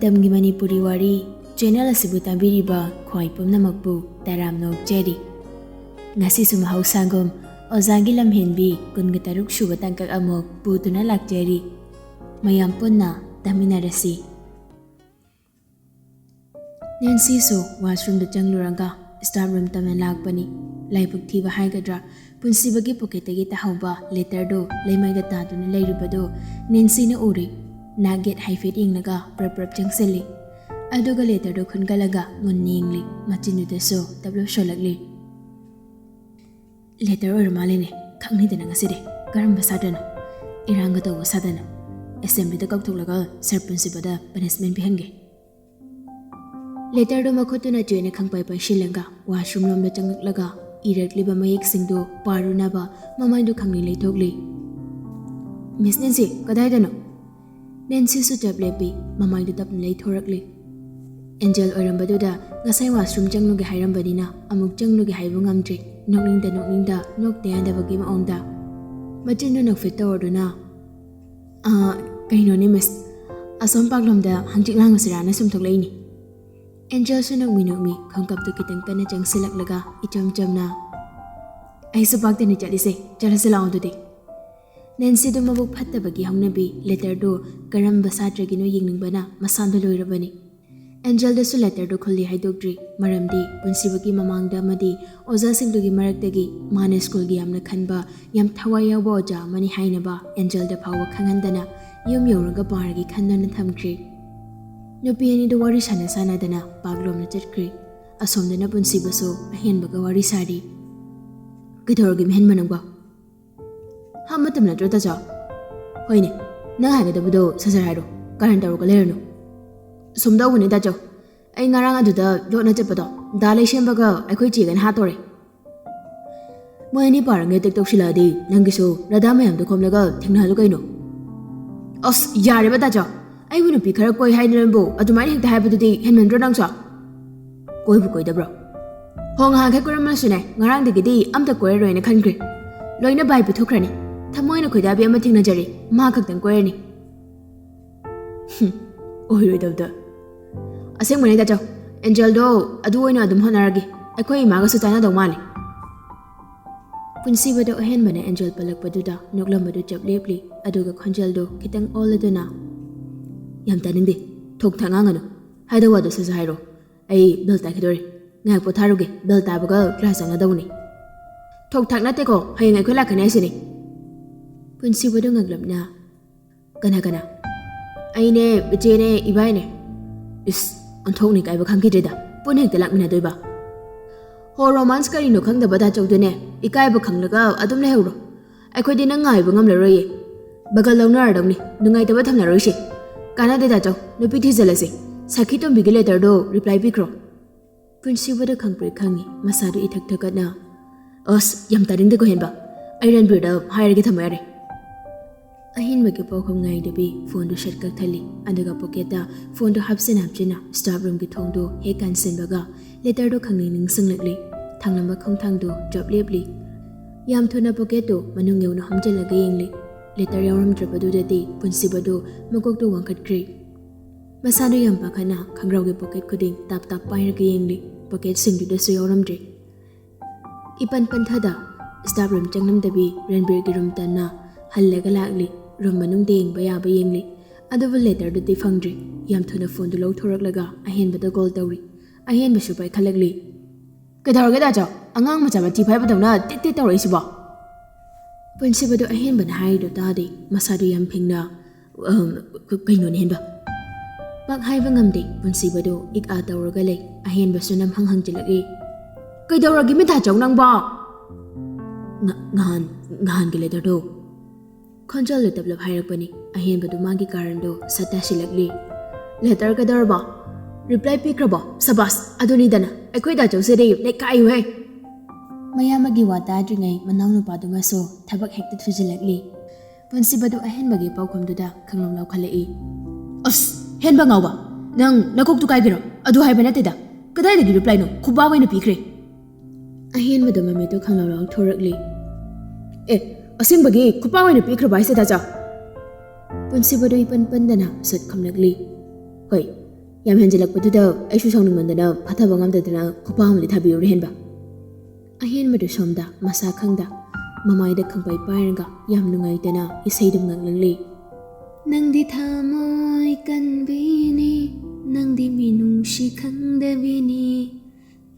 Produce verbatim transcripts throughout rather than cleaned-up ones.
ꯃꯇꯝꯒꯤ ꯃꯅꯤꯄꯨꯔꯤ ꯋꯥꯔꯤ ꯆꯦꯅꯦꯜ ꯑꯁꯤꯕꯨ ꯇꯥꯕꯤꯔꯤꯕ ꯈ꯭ꯋꯥꯏ ꯄꯨꯝꯅꯃꯛꯄꯨ ꯇꯔꯥꯝꯅ ꯑꯣꯛꯆꯔꯤ꯫ ꯉꯁꯤꯁꯨ ꯃꯍꯧꯁꯥꯒꯨꯝ ꯑꯣꯖꯥꯒꯤ ꯂꯝꯍꯦꯟꯕꯤ ꯀꯨꯟꯒ ꯇꯔꯨꯛ ꯁꯨꯕ ꯇꯥꯡꯀꯛ ꯑꯃꯨꯛ ꯄꯨꯗꯨꯅ ꯂꯥꯛꯆꯔꯤ꯫ ꯃꯌꯥꯝ ꯄꯨꯟꯅ ꯇꯥꯃꯤꯟꯅꯔꯁꯤ꯫ ꯅꯦꯟꯁꯤꯁꯨ ꯋꯥꯁꯔꯨꯝꯗ ꯆꯪꯂꯨꯔꯒ ꯁ꯭ꯇꯥꯐ ꯔꯨꯝ ꯇꯝꯅ ꯂꯥꯛꯄꯅꯤ꯫ ꯂꯥꯏꯕꯛ ꯊꯤꯕ ꯍꯥꯏꯒꯗ꯭ꯔꯥ, ꯄꯨꯟꯁꯤꯕꯒꯤ ꯄꯣꯀꯦꯠꯇꯒꯤ ꯇꯥꯍꯧꯕ ꯂꯦꯇꯔꯗꯨ ꯂꯩꯃꯥꯏꯗ ꯇꯥꯗꯨꯅ ꯂꯩꯔꯤꯕꯗꯨ ꯅꯦꯟꯁꯤꯅ ꯎꯔꯦ꯫ ꯅꯥꯛ ꯌꯦꯠ ꯍꯥꯏꯐꯦꯠ ꯌꯦꯡꯂꯒ ꯄ꯭ꯔꯞ ꯄ꯭ꯔꯞ ꯆꯪꯁꯤꯜꯂꯤ꯫ ꯑꯗꯨꯒ ꯂꯦꯇꯔꯗꯨ ꯈꯨꯟꯒꯠꯂꯒ ꯃꯨꯟꯅ ꯌꯦꯡꯂꯤ꯫ ꯃꯆꯤꯟꯗꯨꯗꯁꯨ ꯇꯞꯂꯞ ꯁꯣꯜꯂꯛꯂꯤ꯫ "ꯂꯦꯇꯔ ꯑꯣꯏꯔ ꯃꯥꯜꯂꯦꯅꯦ꯫ ꯈꯪꯅꯤꯗꯅ ꯉꯁꯤꯗꯤ꯫ ꯀꯔꯝꯕ ꯁꯥꯇ꯭ꯔꯅꯣ? ꯏꯔꯥꯡꯒ ꯇꯧꯕ ꯁꯥꯗꯅ꯫ ꯑꯦꯁꯦꯝꯕ꯭ꯂꯤꯗ ꯀꯧꯊꯣꯛꯂꯒ ꯁꯥꯔ ꯄ꯭ꯔꯤꯟꯁꯤꯄꯥꯜꯗ ꯄꯅꯤꯁꯃꯦꯟ ꯄꯤꯍꯟꯒꯦ꯫" ꯂꯦꯇꯔꯗꯨ ꯃꯈꯨꯠꯇꯨꯅ ꯆꯣꯏꯅ ꯈꯪꯄꯥꯏ ꯄꯥꯏꯁꯤꯜꯂꯒ ꯋꯥꯁꯔꯨꯝ ꯂꯣꯝꯗ ꯆꯪꯂꯛꯂꯒ ꯏꯔꯛꯂꯤꯕ ꯃꯌꯦꯛꯁꯤꯡꯗꯨ ꯄꯥꯔꯨꯅꯕ ꯃꯃꯥꯏꯗꯨ ꯈꯪꯂꯤ ꯂꯩꯊꯣꯛꯂꯤ꯫ "ꯃꯤꯁ ꯅꯦꯟꯁꯤ, ꯀꯗꯥꯏꯗꯅꯣ?" ꯅꯦꯟꯁꯤꯁꯨ ꯆꯞ ꯂꯦꯞꯄꯤ, ꯃꯃꯥꯏꯗꯨ ꯇꯞꯅ ꯂꯩꯊꯣꯔꯛꯂꯤ꯫ ꯑꯦꯟꯖꯦꯜ ꯑꯣꯏꯔꯝꯕꯗꯨꯗ ꯉꯁꯥꯏ ꯋꯥꯁꯔꯨꯝ ꯆꯪꯂꯨꯒꯦ ꯍꯥꯏꯔꯝꯕꯅꯤꯅ ꯑꯃꯨꯛ ꯆꯪꯂꯨꯒꯦ ꯍꯥꯏꯕ ꯉꯝꯗ꯭ꯔꯤ꯫ ꯅꯣꯛꯅꯤꯡꯗ ꯅꯣꯛꯅꯤꯡꯗ ꯅꯣꯛꯇ ꯌꯥꯗꯕꯒꯤ ꯃꯑꯣꯡꯗ ꯃꯆꯤꯟꯗꯨ ꯅꯣꯛꯐꯦꯠ ꯇꯧꯔꯗꯨꯅ, "ꯑꯥ, ꯀꯩꯅꯣꯅꯦ ꯃꯤꯁ, ꯑꯁꯣꯝ ꯄꯥꯛꯂꯣꯝꯗ ꯍꯪꯆꯤꯠ ꯂꯥꯡꯉꯨꯁꯤꯔꯥꯅ ꯁꯨꯝ ꯊꯣꯛꯂꯛꯏꯅꯦ꯫" ꯑꯦꯟꯖꯦꯜꯁꯨ ꯅꯣꯛꯃꯤ ꯅꯣꯛꯃꯤ ꯈꯣꯡꯀꯥꯞꯇꯨ ꯈꯤꯇꯪ ꯀꯟꯅ ꯆꯪꯁꯤꯜꯂꯛꯂꯒ ꯏꯆꯝ ꯆꯝꯅ, "ꯑꯩꯁꯨ ꯄꯥꯛꯇꯅꯤ ꯆꯠꯂꯤꯁꯦ, ꯆꯠꯂꯁꯤ ꯂꯥꯛꯑꯣ ꯑꯗꯨꯗꯤ꯫" ꯅꯦꯟꯁꯤꯗꯨ ꯃꯕꯨꯛ ꯐꯠꯇꯕꯒꯤ ꯍꯧꯅꯕꯤ ꯂꯦꯇꯔꯗꯨ ꯀꯔꯝꯕ ꯁꯥꯇ꯭ꯔꯒꯤꯅꯣ ꯌꯦꯡꯅꯤꯡꯕꯅ ꯃꯁꯥꯗꯨ ꯂꯣꯏꯔꯕꯅꯤ꯫ ꯑꯦꯟꯖꯦꯜꯗꯁꯨ ꯂꯦꯇꯔꯗꯨ ꯈꯨꯜꯂꯤ ꯍꯥꯏꯗꯣꯛꯇ꯭ꯔꯤ, ꯃꯔꯝꯗꯤ ꯄꯨꯟꯁꯤꯕꯒꯤ ꯃꯃꯥꯡꯗ ꯑꯃꯗꯤ ꯑꯣꯖꯥꯁꯤꯡꯗꯨꯒꯤ ꯃꯔꯛꯇꯒꯤ ꯃꯥꯅ ꯁ꯭ꯀꯨꯜꯒꯤ ꯌꯥꯝꯅ ꯈꯟꯕ, ꯌꯥꯝ ꯊꯋꯥꯏ ꯌꯥꯎꯕ ꯑꯣꯖꯥ ꯑꯃꯅꯤ ꯍꯥꯏꯅꯕ ꯑꯦꯟꯖꯦꯜꯗ ꯐꯥꯎꯕ ꯈꯪꯍꯟꯗꯅ ꯌꯨꯝ ꯌꯧꯔꯒ ꯄꯥꯔꯒꯦ ꯈꯟꯗꯨꯅ ꯊꯝꯈ꯭ꯔꯤ꯫ ꯅꯨꯄꯤ ꯑꯅꯤꯗꯨ ꯋꯥꯔꯤ ꯁꯥꯟꯅ ꯁꯥꯟꯅꯗꯅ ꯄꯥꯛꯂꯣꯝꯅ ꯆꯠꯈ꯭ꯔꯤ꯫ ꯑꯁꯣꯝꯗꯅ ꯄꯨꯟꯁꯤꯕꯁꯨ ꯑꯍꯦꯟꯕꯒ ꯋꯥꯔꯤ ꯁꯥꯔꯤ꯫ "ꯀꯩꯗꯧꯔꯒꯦ ꯃꯤꯍꯦꯟꯕ ꯅꯪꯕꯣ?" "ꯍꯥ, ꯃꯇꯝ ꯅꯠꯇ꯭ꯔꯣ ꯇꯥꯆꯧ?" "ꯍꯣꯏꯅꯦ, ꯅꯪ ꯍꯥꯏꯒꯗꯕꯗꯣ ꯁꯠ ꯁꯠ ꯍꯥꯏꯔꯣ, ꯀꯔꯟ ꯇꯧꯔꯒ ꯂꯩꯔꯅꯨ꯫ ꯁꯨꯝ ꯇꯧꯕꯅꯦ ꯇꯥꯆꯧ, ꯑꯩ ꯉꯔꯥꯡ ꯑꯗꯨꯗ ꯂꯣꯠꯅ ꯆꯠꯄꯗꯣ ꯗꯥ ꯂꯩꯁꯦꯝꯕꯒ ꯑꯩꯈꯣꯏ ꯆꯦꯒꯅ ꯍꯥꯠꯇꯣꯔꯦ꯫ ꯃꯣꯏ ꯑꯅꯤ ꯄꯥꯔꯒ ꯑꯦꯇꯦꯛ ꯇꯧꯁꯤꯜꯂꯛꯑꯗꯤ ꯅꯪꯒꯤꯁꯨ ꯔꯙꯥ ꯃꯌꯥꯝꯗꯣ ꯈꯣꯝꯂꯒ ꯊꯦꯡꯅꯍꯜꯂꯨ ꯀꯩꯅꯣ꯫" "ꯑꯁ, ꯌꯥꯔꯦꯕ ꯇꯥꯆꯧ, ꯑꯩꯕꯨ ꯅꯨꯄꯤ ꯈꯔ ꯀꯣꯏ ꯍꯥꯏꯗꯅꯕꯨ ꯑꯗꯨꯃꯥꯏꯅ ꯍꯦꯛꯇ ꯍꯥꯏꯕꯗꯨꯗꯤ ꯍꯦꯟꯃꯟꯗ꯭ꯔꯣ ꯅꯪꯁꯨ?" "ꯀꯣꯏꯕꯨ ꯀꯣꯏꯗꯕ꯭ꯔꯣ? ꯍꯣ, ꯉꯍꯥꯟꯈꯩ ꯀꯣꯏꯔꯝꯃꯁꯨꯅꯦ, ꯉꯔꯥꯡꯗꯒꯤꯗꯤ ꯑꯝꯇ ꯀꯣꯏꯔꯔꯣꯏꯅ ꯈꯟꯈ꯭ꯔꯦ꯫ ꯂꯣꯏꯅ ꯕꯥꯏ ꯄꯤꯊꯣꯛꯈ꯭ꯔꯅꯤ꯫ ꯊꯃꯣꯏꯅ ꯈꯣꯏꯗꯥꯕꯤ ꯑꯃ ꯊꯦꯡꯅꯖꯔꯤ, ꯃꯥ ꯈꯛꯇꯪ ꯀꯣꯏꯔꯅꯤ꯫" "ꯍꯨꯝ, ꯑꯣꯏꯔꯣꯏꯗꯕꯗ꯫ ꯑꯁꯦꯡꯕꯅꯦ ꯗꯥꯆꯧ, ꯑꯦꯟꯖꯦꯜꯗꯣ ꯑꯗꯨ ꯑꯣꯏꯅ ꯑꯗꯨꯝ ꯍꯣꯠꯅꯔꯒꯦ꯫ ꯑꯩꯈꯣꯏ ꯏꯃꯥꯒꯁꯨ ꯆꯥꯟꯅꯗꯧ ꯃꯥꯜꯂꯦ꯫ ꯄꯨꯟꯁꯤꯕꯗꯣ ꯑꯍꯦꯟꯕꯅ ꯑꯦꯟꯖꯦꯜ ꯄꯜꯂꯛꯄꯗꯨꯗ ꯅꯣꯛꯂꯝꯕꯗꯨ ꯆꯞ ꯂꯦꯞꯂꯤ꯫ ꯑꯗꯨꯒ ꯈꯣꯟꯖꯦꯜꯗꯣ ꯈꯤꯇꯪ ꯑꯣꯜꯂꯗꯨꯅ, "ꯌꯥꯝ ꯇꯥꯅꯤꯡꯗꯦ꯫ ꯊꯣꯛ ꯊꯥꯛ ꯉꯥꯡꯒꯅꯨ꯫ ꯍꯥꯏꯗꯧ ꯋꯥꯗꯣ ꯁꯠ ꯁꯠ ꯍꯥꯏꯔꯣ꯫ ꯑꯩ ꯕꯦꯜ ꯇꯥꯈꯤꯗꯣꯔꯦ꯫ ꯉꯥꯏꯍꯥꯛ ꯄꯣꯊꯥꯔꯨꯒꯦ꯫ ꯕꯦꯜ ꯇꯥꯕꯒ ꯀ꯭ꯂꯥꯁ ꯆꯪꯒꯗꯧꯕꯅꯤ꯫" "ꯊꯣꯛ ꯊꯥꯛ ꯅꯠꯇꯦꯀꯣ, ꯍꯌꯦꯡ ꯑꯩꯈꯣꯏ ꯂꯥꯛꯀꯅꯤ ꯍꯥꯏꯁꯤꯅꯤ꯫" ꯄꯨꯟꯁꯤꯕꯗꯣ ꯉꯛꯂꯞꯅ, "ꯀꯅꯥ ꯀꯅꯥ?" "ꯑꯩꯅꯦ, ꯏꯆꯦꯅꯦ, ꯏꯕꯥꯏꯅꯦ꯫" "ꯏꯁ, ꯑꯣꯟꯊꯣꯛꯅ ꯏꯀꯥꯏꯕ ꯈꯪꯈꯤꯗ꯭ꯔꯦꯗ꯫ ꯄꯨꯟꯅ ꯍꯦꯛꯇ ꯂꯥꯛꯃꯤꯟꯅꯗꯣꯏꯕ?" "ꯍꯣ, ꯔꯣꯃꯥꯟꯁ ꯀꯔꯤꯅꯣ ꯈꯪꯗꯕ ꯗꯥꯆꯧꯗꯨꯅꯦ꯫ ꯏꯀꯥꯏꯕ ꯈꯪꯂꯒ ꯑꯗꯨꯝ ꯂꯩꯍꯧꯔꯣ꯫ ꯑꯩꯈꯣꯏꯗꯤ ꯅꯪ ꯉꯥꯏꯕ ꯉꯝꯂꯔꯣꯏꯌꯦ꯫ ꯕꯒꯜ ꯂꯧꯅꯔꯗꯧꯅꯤ꯫ ꯅꯨꯡꯉꯥꯏꯇꯕ ꯊꯝꯅꯔꯣꯏꯁꯦ꯫ ꯀꯥꯟꯅꯗꯦ ꯗꯥꯆꯧ, ꯅꯨꯄꯤ ꯊꯤꯖꯤꯜꯂꯁꯦ꯫ ꯁꯈꯤ ꯇꯣꯝꯕꯤꯒꯤ ꯂꯦꯇꯔꯗꯣ ꯔꯤꯄ꯭ꯂꯥꯏ ꯄꯤꯈ꯭ꯔꯣ꯫" ꯄꯨꯟꯁꯤꯕꯗ ꯈꯪꯄ꯭ꯔꯦꯛ ꯈꯪꯉꯤ꯫ ꯃꯁꯥꯗꯨ ꯏꯊꯛ ꯊꯛꯀꯠꯅ, "ꯑꯁ, ꯌꯥꯝ ꯇꯥꯅꯤꯡꯗꯦꯀꯣ ꯍꯦꯟꯕ꯫ ꯑꯩ ꯔꯟꯕꯤꯔꯗ ꯍꯥꯏꯔꯒꯦ, ꯊꯝꯃꯣ ꯌꯥꯔꯦ꯫" ꯑꯍꯦꯟꯕꯒꯤ ꯄꯥꯎꯈꯨꯝ ꯉꯥꯏꯗꯕꯤ ꯐꯣꯟꯗꯨ ꯁꯠ ꯀꯛꯊꯠꯂꯤ꯫ ꯑꯗꯨꯒ ꯄꯣꯀꯦꯠꯇ ꯐꯣꯟꯗꯨ ꯍꯥꯞꯆꯤꯟ ꯍꯥꯞꯆꯤꯟꯅ ꯁ꯭ꯇꯥꯐ ꯔꯨꯝꯒꯤ ꯊꯣꯡꯗꯨ ꯍꯦꯛ ꯀꯥꯟꯁꯤꯟꯕꯒ ꯂꯦꯇꯔꯗꯨ ꯈꯪꯅꯤꯡ ꯅꯤꯡꯁꯤꯡꯂꯛꯂꯤ꯫ ꯊꯥꯡꯂꯝꯕ ꯈꯣꯡꯊꯥꯡꯗꯨ ꯆꯞ ꯂꯦꯞꯂꯤ꯫ ꯌꯥꯝ ꯊꯨꯅ ꯄꯣꯀꯦꯠꯇꯨ ꯃꯅꯨꯡ ꯌꯧꯅ ꯍꯥꯝꯖꯤꯜꯂꯒ ꯌꯦꯡꯂꯤ꯫ ꯂꯦꯇꯔ ꯌꯥꯎꯔꯝꯗ꯭ꯔꯕꯗꯨꯗꯗꯤ ꯄꯨꯟꯁꯤꯕꯗꯨ ꯃꯀꯣꯛꯇꯨ ꯋꯥꯡꯈꯠꯈ꯭ꯔꯦ꯫ ꯃꯁꯥꯗꯨ ꯌꯥꯝ ꯄꯥꯈꯠꯅ ꯈꯪꯒ꯭ꯔꯥꯎꯒꯤ ꯄꯣꯀꯦꯠ ꯈꯨꯗꯤꯡ ꯇꯥꯞ ꯇꯥꯞ ꯄꯥꯏꯔꯒ ꯌꯦꯡꯂꯤ꯫ ꯄꯣꯀꯦꯠꯁꯤꯡꯗꯨꯗꯁꯨ ꯌꯥꯎꯔꯝꯗ꯭ꯔꯦ꯫ ꯏꯄꯟ ꯄꯟꯊꯗ ꯁ꯭ꯇꯥꯐ ꯔꯨꯝ ꯆꯪꯂꯝꯗꯕꯤ ꯔꯟꯕꯤꯔꯒꯤ ꯔꯨꯝ ꯇꯟꯅ ꯍꯜꯂꯒ ꯂꯥꯛꯂꯤ꯫ ꯔꯨꯝ ꯃꯅꯨꯡꯗ ꯌꯦꯡꯕ ꯌꯥꯕ ꯌꯦꯡꯂꯤ꯫ ꯑꯗꯨꯕꯨ ꯂꯦꯇꯔꯗꯨꯗꯤ ꯐꯪꯗ꯭ꯔꯤ꯫ ꯌꯥꯝ ꯊꯨꯅ ꯐꯣꯟꯗꯨ ꯂꯧꯊꯣꯔꯛꯂꯒ ꯑꯍꯦꯟꯕꯗ ꯀꯣꯜ ꯇꯧꯔꯤ꯫ ꯑꯍꯦꯟꯕꯁꯨ ꯄꯥꯏꯈꯠꯂꯛꯂꯤ꯫ "ꯀꯩꯗꯧꯔꯒꯦ ꯗꯥꯆꯧ? ꯑꯉꯥꯡ ꯃꯆꯥ ꯃꯊꯤ ꯐꯥꯏꯕꯗꯧꯅ ꯇꯤꯠ ꯇꯤꯠ ꯇꯧꯔꯛꯏꯁꯤꯕꯣ?" ꯄꯨꯟꯁꯤꯕꯗꯨ ꯑꯍꯦꯟꯕꯅ ꯍꯥꯏꯔꯤꯗꯨ ꯇꯥꯗꯦ꯫ ꯃꯁꯥꯗꯨ ꯌꯥꯝ ꯐꯤꯡꯅ, "ꯑꯝ, ꯀ-, ꯀꯩꯅꯣꯅꯦ ꯍꯦꯟꯕ?" ꯄꯥꯛ ꯍꯥꯏꯕ ꯉꯝꯗꯦ꯫ ꯄꯨꯟꯁꯤꯕꯗꯨ ꯏꯛ ꯑꯥ ꯇꯧꯔꯒ ꯂꯩ꯫ ꯑꯍꯦꯟꯕꯁꯨ ꯅꯝꯍꯪ ꯍꯪꯖꯤꯜꯂꯛꯏ꯫ "ꯀꯩꯗꯧꯔꯒꯦ ꯃꯤ ꯗꯥꯆꯧ ꯅꯪꯕꯣ?" "ꯉ-, ꯉꯍꯥꯟ, ꯉꯍꯥꯟꯒꯤ ꯂꯦꯇꯔꯗꯣ꯫" ꯈꯣꯟꯖꯦꯜꯗꯨ ꯇꯞꯂꯞ ꯍꯥꯏꯔꯛꯄꯅꯤ꯫ ꯑꯍꯦꯟꯕꯗꯨ ꯃꯥꯒꯤ ꯀꯥꯔꯟꯗꯣ ꯁꯠ ꯇꯥꯁꯤꯜꯂꯛꯂꯤ꯫ "ꯂꯦꯇꯔ ꯀꯩꯗꯧꯔꯕ? ꯔꯤꯄ꯭ꯂꯥꯏ ꯄꯤꯈ꯭ꯔꯕꯣ? ꯁꯕꯥꯁ, ꯑꯗꯨꯅꯤꯗꯅ꯫ ꯑꯩꯈꯣꯏ ꯗꯥꯆꯧꯁꯤꯗꯤ ꯅꯩꯈꯥꯏꯌꯨꯍꯦ!" ꯃꯌꯥꯝꯕꯒꯤ ꯋꯥ ꯇꯥꯗ꯭ꯔꯤꯉꯩ ꯃꯅꯥꯎꯅꯨꯄꯥꯗꯨꯃꯁꯨ ꯊꯕꯛ ꯍꯦꯛꯇ ꯊꯨꯖꯤꯜꯂꯛꯂꯤ꯫ ꯄꯨꯟꯁꯤꯕꯗꯨ ꯑꯍꯦꯟꯕꯒꯤ ꯄꯥꯎꯈꯨꯝꯗꯨꯗ ꯈꯪꯂꯥꯎ ꯂꯥꯎꯈꯠꯂꯛꯏ꯫ "ꯑꯁ, ꯍꯦꯟꯕ ꯉꯥꯎꯕ! ꯅꯪ ꯅꯀꯣꯛꯇꯨ ꯀꯥꯏꯒꯦꯔꯣ? ꯑꯗꯨ ꯍꯥꯏꯕ ꯅꯠꯇꯦꯗ꯫ ꯀꯗꯥꯏꯗꯒꯤ ꯔꯤꯄ꯭ꯂꯥꯏꯅꯣ? ꯈꯨꯕꯥꯛ ꯑꯣꯏꯅ ꯄꯤꯈ꯭ꯔꯦ!" ꯑꯍꯦꯟꯕꯗ ꯃꯃꯤꯠꯇꯨ ꯈꯪꯂꯥꯎ ꯂꯥꯎꯊꯣꯔꯛꯂꯤ꯫ "ꯑꯦ, ꯑꯁꯦꯡꯕꯒꯤ ꯈꯨꯄꯥꯛ ꯑꯣꯏꯅ ꯄꯤꯈ꯭ꯔꯕ ꯍꯥꯏꯁꯦ, ꯗꯥꯆꯥ?" ꯄꯨꯟꯁꯤꯕꯗꯨ ꯏꯄꯟ ꯄꯟꯗꯅ ꯁꯠ ꯈꯨꯝꯂꯛꯂꯤ꯫ "ꯍꯣꯏ, ꯌꯥꯝ ꯍꯦꯟꯖꯤꯜꯂꯛꯄꯗꯨꯗ ꯑꯩꯁꯨ ꯁꯥꯎꯅꯤꯡꯃꯟꯗꯅ ꯐꯥꯊꯕ ꯉꯝꯗꯗꯅ ꯈꯨꯄꯥ ꯑꯃꯗꯤ ꯊꯥꯕꯤꯔꯨꯔꯦ ꯍꯦꯟꯕ꯫" ꯑꯍꯦꯟꯕꯗꯨ ꯁꯣꯝꯗ ꯃꯁꯥ ꯈꯪꯗ ꯃꯃꯥꯏꯗ ꯈꯪꯄꯩ ꯄꯥꯏꯔꯒ ꯌꯥꯝ ꯅꯨꯡꯉꯥꯏꯇꯅ ꯏꯁꯩꯗꯨ ꯉꯥꯡꯂꯛꯂꯤ꯫ "ꯅꯪꯗꯤ ꯊꯃꯣꯏ ꯀꯟꯕꯤꯅꯤ, ꯅꯪꯗꯤ ꯃꯤꯅꯨꯡꯁꯤ ꯈꯪꯗꯕꯤꯅꯤ,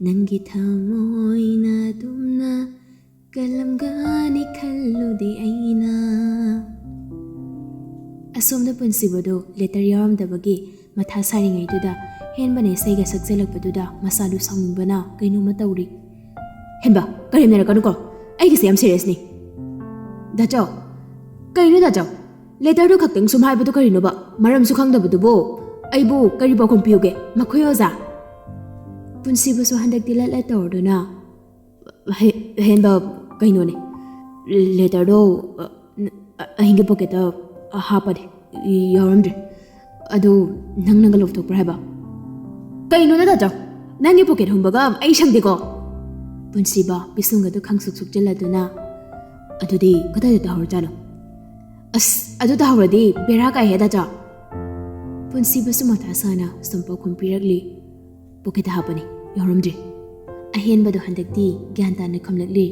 ꯅꯪꯒꯤ ꯊꯃꯣꯏꯅ ꯑꯗꯨꯝꯅ ꯀꯜꯂꯝꯒꯅꯤ ꯈꯜꯂꯨꯗꯦ ꯑꯩꯅ꯫" ꯑꯁꯣꯝꯗ ꯄꯨꯟꯁꯤꯕꯗꯨ ꯂꯦꯇꯔ ꯌꯥꯎꯔꯝꯗꯕꯒꯤ ꯃꯊꯥ ꯁꯥꯔꯤꯉꯩꯗꯨꯗ ꯍꯦꯟꯕꯅ ꯏꯁꯩꯒ ꯁꯛꯆꯜꯂꯛꯄꯗꯨꯗ ꯃꯁꯥꯗꯨ ꯁꯥꯎꯅꯤꯡꯕꯅ ꯀꯩꯅꯣꯝꯃ ꯇꯧꯔꯤ꯫ "ꯍꯦꯟꯕ, ꯀꯔꯦꯝꯅꯔꯛꯀꯅꯨꯀꯣ, ꯑꯩꯒꯤꯁꯦ ꯌꯥꯝ ꯁꯦꯔꯤꯌꯁꯅꯤ꯫" "ꯗꯥꯆꯧ, ꯀꯩꯅꯣ ꯗꯥꯆꯧ? ꯂꯦꯇꯔꯗꯨ ꯈꯛꯇꯪ ꯁꯨꯝ ꯍꯥꯏꯕꯗꯨ ꯀꯔꯤꯅꯣꯕ? ꯃꯔꯝꯁꯨ ꯈꯪꯗꯕꯗꯨꯕꯨ ꯑꯩꯕꯨ ꯀꯔꯤ ꯄꯥꯎꯈꯨꯝ ꯄꯤꯌꯨꯒꯦ?" ꯃꯈꯣꯏ ꯑꯣꯖꯥ ꯄꯨꯟꯁꯤꯕꯨꯁꯨ ꯍꯟꯗꯛꯇꯤ ꯂꯠ ꯂꯠ ꯇꯧꯔꯗꯨꯅ, "ꯍꯦ-, ꯍꯦꯟꯕ, ꯀꯩꯅꯣꯅꯦ, ꯂꯦꯇꯔꯗꯣ, ꯑ, ꯅ-, ꯑ, ꯑꯍꯤꯡꯒꯤ ꯄꯣꯀꯦꯠꯇ, ꯑ, ꯍꯥꯞꯄꯅꯦ, ꯌꯥꯎꯔꯝꯗ꯭ꯔꯦ꯫ ꯑꯗꯨ ꯅꯪꯅꯒ ꯂꯧꯊꯣꯛꯄ꯭ꯔꯥ ꯍꯥꯏꯕ?" "ꯀꯩꯅꯣꯗ ꯗꯥꯆꯧ, ꯅꯪꯒꯤ ꯄꯣꯀꯦꯠ ꯍꯨꯝꯕꯒ ꯑꯩ ꯁꯪꯗꯦꯀꯣ꯫" ꯄꯨꯟꯁꯤꯕ ꯄꯤꯁꯨꯝꯒꯗꯨ ꯈꯪꯁꯨꯛ ꯁꯨꯛꯆꯤꯜꯂꯗꯨꯅ, "ꯑꯗꯨꯗꯤ ꯀꯗꯥꯏꯗ ꯇꯥꯍꯧꯔꯖꯥꯠꯅꯣ?" "ꯑꯁ, ꯑꯗꯨ ꯇꯥꯍꯧꯔꯗꯤ ꯕꯦꯔꯥ ꯀꯥꯏꯍꯦ ꯗꯥꯆꯧ꯫" ꯄꯨꯟꯁꯤꯕꯁꯨ ꯃꯊꯥ ꯁꯥꯅ ꯁꯨꯝ ꯄꯥꯎꯈꯨꯝ ꯄꯤꯔꯛꯂꯤ꯫ "ꯄꯣꯀꯦꯠꯇ ꯍꯥꯞꯄꯅꯤ, ꯌꯥꯎꯔꯝꯗ꯭ꯔꯦ꯫" ꯑꯍꯦꯟꯕꯗꯣ ꯍꯟꯗꯛꯇꯤ ꯒ꯭ꯌꯥꯟ ꯇꯥꯅ ꯈꯨꯝꯂꯛꯂꯤ꯫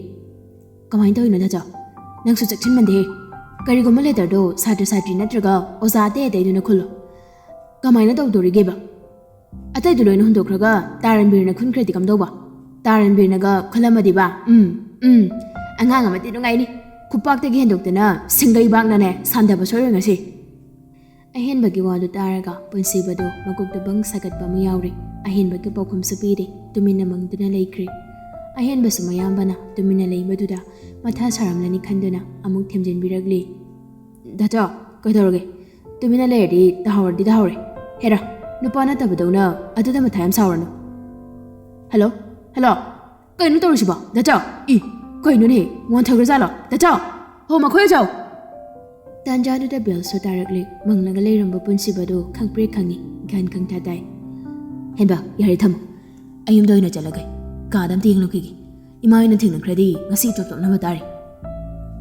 "ꯀꯃꯥꯏꯅ ꯇꯧꯔꯤꯅꯣ ꯗꯥꯆꯧ? ꯅꯪꯁꯨ ꯆꯦꯛꯁꯤꯟꯃꯟꯗꯦꯍꯦ꯫ ꯀꯔꯤꯒꯨꯝꯕ ꯂꯦꯇꯔꯗꯣ ꯁꯥꯇ꯭ꯔ ꯁꯥꯇ꯭ꯔꯤ ꯅꯠꯇ꯭ꯔꯒ ꯑꯣꯖꯥ ꯑꯇꯩ ꯑꯇꯩꯗꯨꯅ ꯈꯨꯜꯂꯣ꯫ ꯀꯃꯥꯏꯅ ꯇꯧꯗꯣꯔꯤꯒꯦꯕ? ꯑꯇꯩꯗꯨ ꯂꯣꯏꯅ ꯍꯨꯟꯗꯣꯛꯈ꯭ꯔꯒ ꯇꯥꯔꯟꯕꯤꯔꯅ ꯈꯨꯟꯈ꯭ꯔꯗꯤ ꯀꯝꯗꯧꯕ? ꯇꯥꯔꯟꯕꯤꯔꯅꯒ ꯈꯨꯜꯂꯝꯃꯗꯤꯕ? ꯎꯝ, ꯎꯝ, ꯑꯉꯥꯡ ꯑꯃꯗꯤ ꯅꯨꯡꯉꯥꯏꯅꯤ꯫ ꯈꯨꯄꯥꯛꯇꯒꯤ ꯍꯦꯟꯗꯣꯛꯇꯅ ꯁꯤꯡꯒꯩꯕꯥꯛꯅꯅꯦ ꯁꯥꯟꯗꯕ ꯁꯣꯏꯔꯣꯏ ꯉꯁꯤ꯫" ꯑꯍꯦꯟꯕꯒꯤ ꯋꯥꯗꯨ ꯇꯥꯔꯒ ꯄꯨꯟꯁꯤꯕꯗꯨ ꯃꯀꯣꯛꯇ ꯕꯪ ꯁꯥꯒꯠꯄ ꯑꯃ ꯌꯥꯎꯔꯤ꯫ ꯑꯍꯦꯟꯕꯒꯤ ꯄꯥꯎꯈꯨꯝꯁꯨ ꯄꯤꯔꯤ꯫ ꯇꯨꯃꯤꯟꯅ ꯃꯪꯗꯨꯅ ꯂꯩꯈ꯭ꯔꯤ꯫ ꯑꯍꯦꯟꯕꯁꯨ ꯃꯌꯥꯝꯕꯅ ꯇꯨꯃꯤꯟꯅ ꯂꯩꯕꯗꯨꯗ ꯃꯊꯥ ꯁꯥꯔꯝꯂꯅꯤ ꯈꯟꯗꯨꯅ ꯑꯃꯨꯛ ꯊꯦꯝꯖꯤꯟꯕꯤꯔꯛꯂꯤ꯫ "ꯗꯥꯆꯧ, ꯀꯩꯗꯧꯔꯒꯦ? ꯇꯨꯃꯤꯟꯅ ꯂꯩꯔꯗꯤ ꯇꯥꯍꯧꯔꯗꯤ ꯇꯥꯍꯧꯔꯦ꯫ ꯍꯦꯔꯥ, ꯅꯨꯄꯥ ꯅꯠꯇꯕꯗꯧꯅ ꯑꯗꯨꯗ ꯃꯊꯥ ꯌꯥꯝ ꯁꯥꯎꯔꯅꯨ꯫ ꯍꯜꯂꯣ, ꯍꯜꯂꯣ, ꯀꯩꯅꯣ ꯇꯧꯔꯤꯁꯤꯕꯣ? ꯗꯥꯆꯧ, ꯏ, ꯀꯩꯅꯣꯅꯦ? ꯋꯥꯟꯊꯈ꯭ꯔꯖꯥꯠꯂꯣ? ꯗꯥꯆꯧ, ꯍꯣ, ꯃꯈꯣꯏ ꯗꯥꯆꯧ!" ꯇꯥꯟꯖꯥꯗꯨꯗ ꯕꯦꯜꯁꯨ ꯇꯥꯔꯛꯂꯦ꯫ ꯃꯪꯂꯒ ꯂꯩꯔꯝꯕ ꯄꯨꯟꯁꯤꯕꯗꯨ ꯈꯪꯄ꯭ꯔꯦꯛ ꯈꯪꯉꯤ, ꯒ꯭ꯌꯥꯟ ꯈꯪꯇꯥ ꯇꯥꯏ꯫ "ꯍꯦꯟꯕ, ꯌꯥꯔꯦ, ꯊꯝꯃꯣ꯫ ꯑꯩ ꯌꯨꯝꯗ ꯑꯣꯏꯅ ꯆꯠꯂꯒꯦ꯫ ꯀꯥꯗ ꯑꯝꯇ ꯌꯦꯡꯂꯨꯈꯤꯒꯦ꯫ ꯏꯃꯥ ꯍꯣꯏꯅ ꯊꯦꯡꯅꯈ꯭ꯔꯗꯤ ꯉꯁꯤ ꯏꯇꯣꯞ ꯇꯣꯞꯅꯕ ꯇꯥꯔꯦ꯫"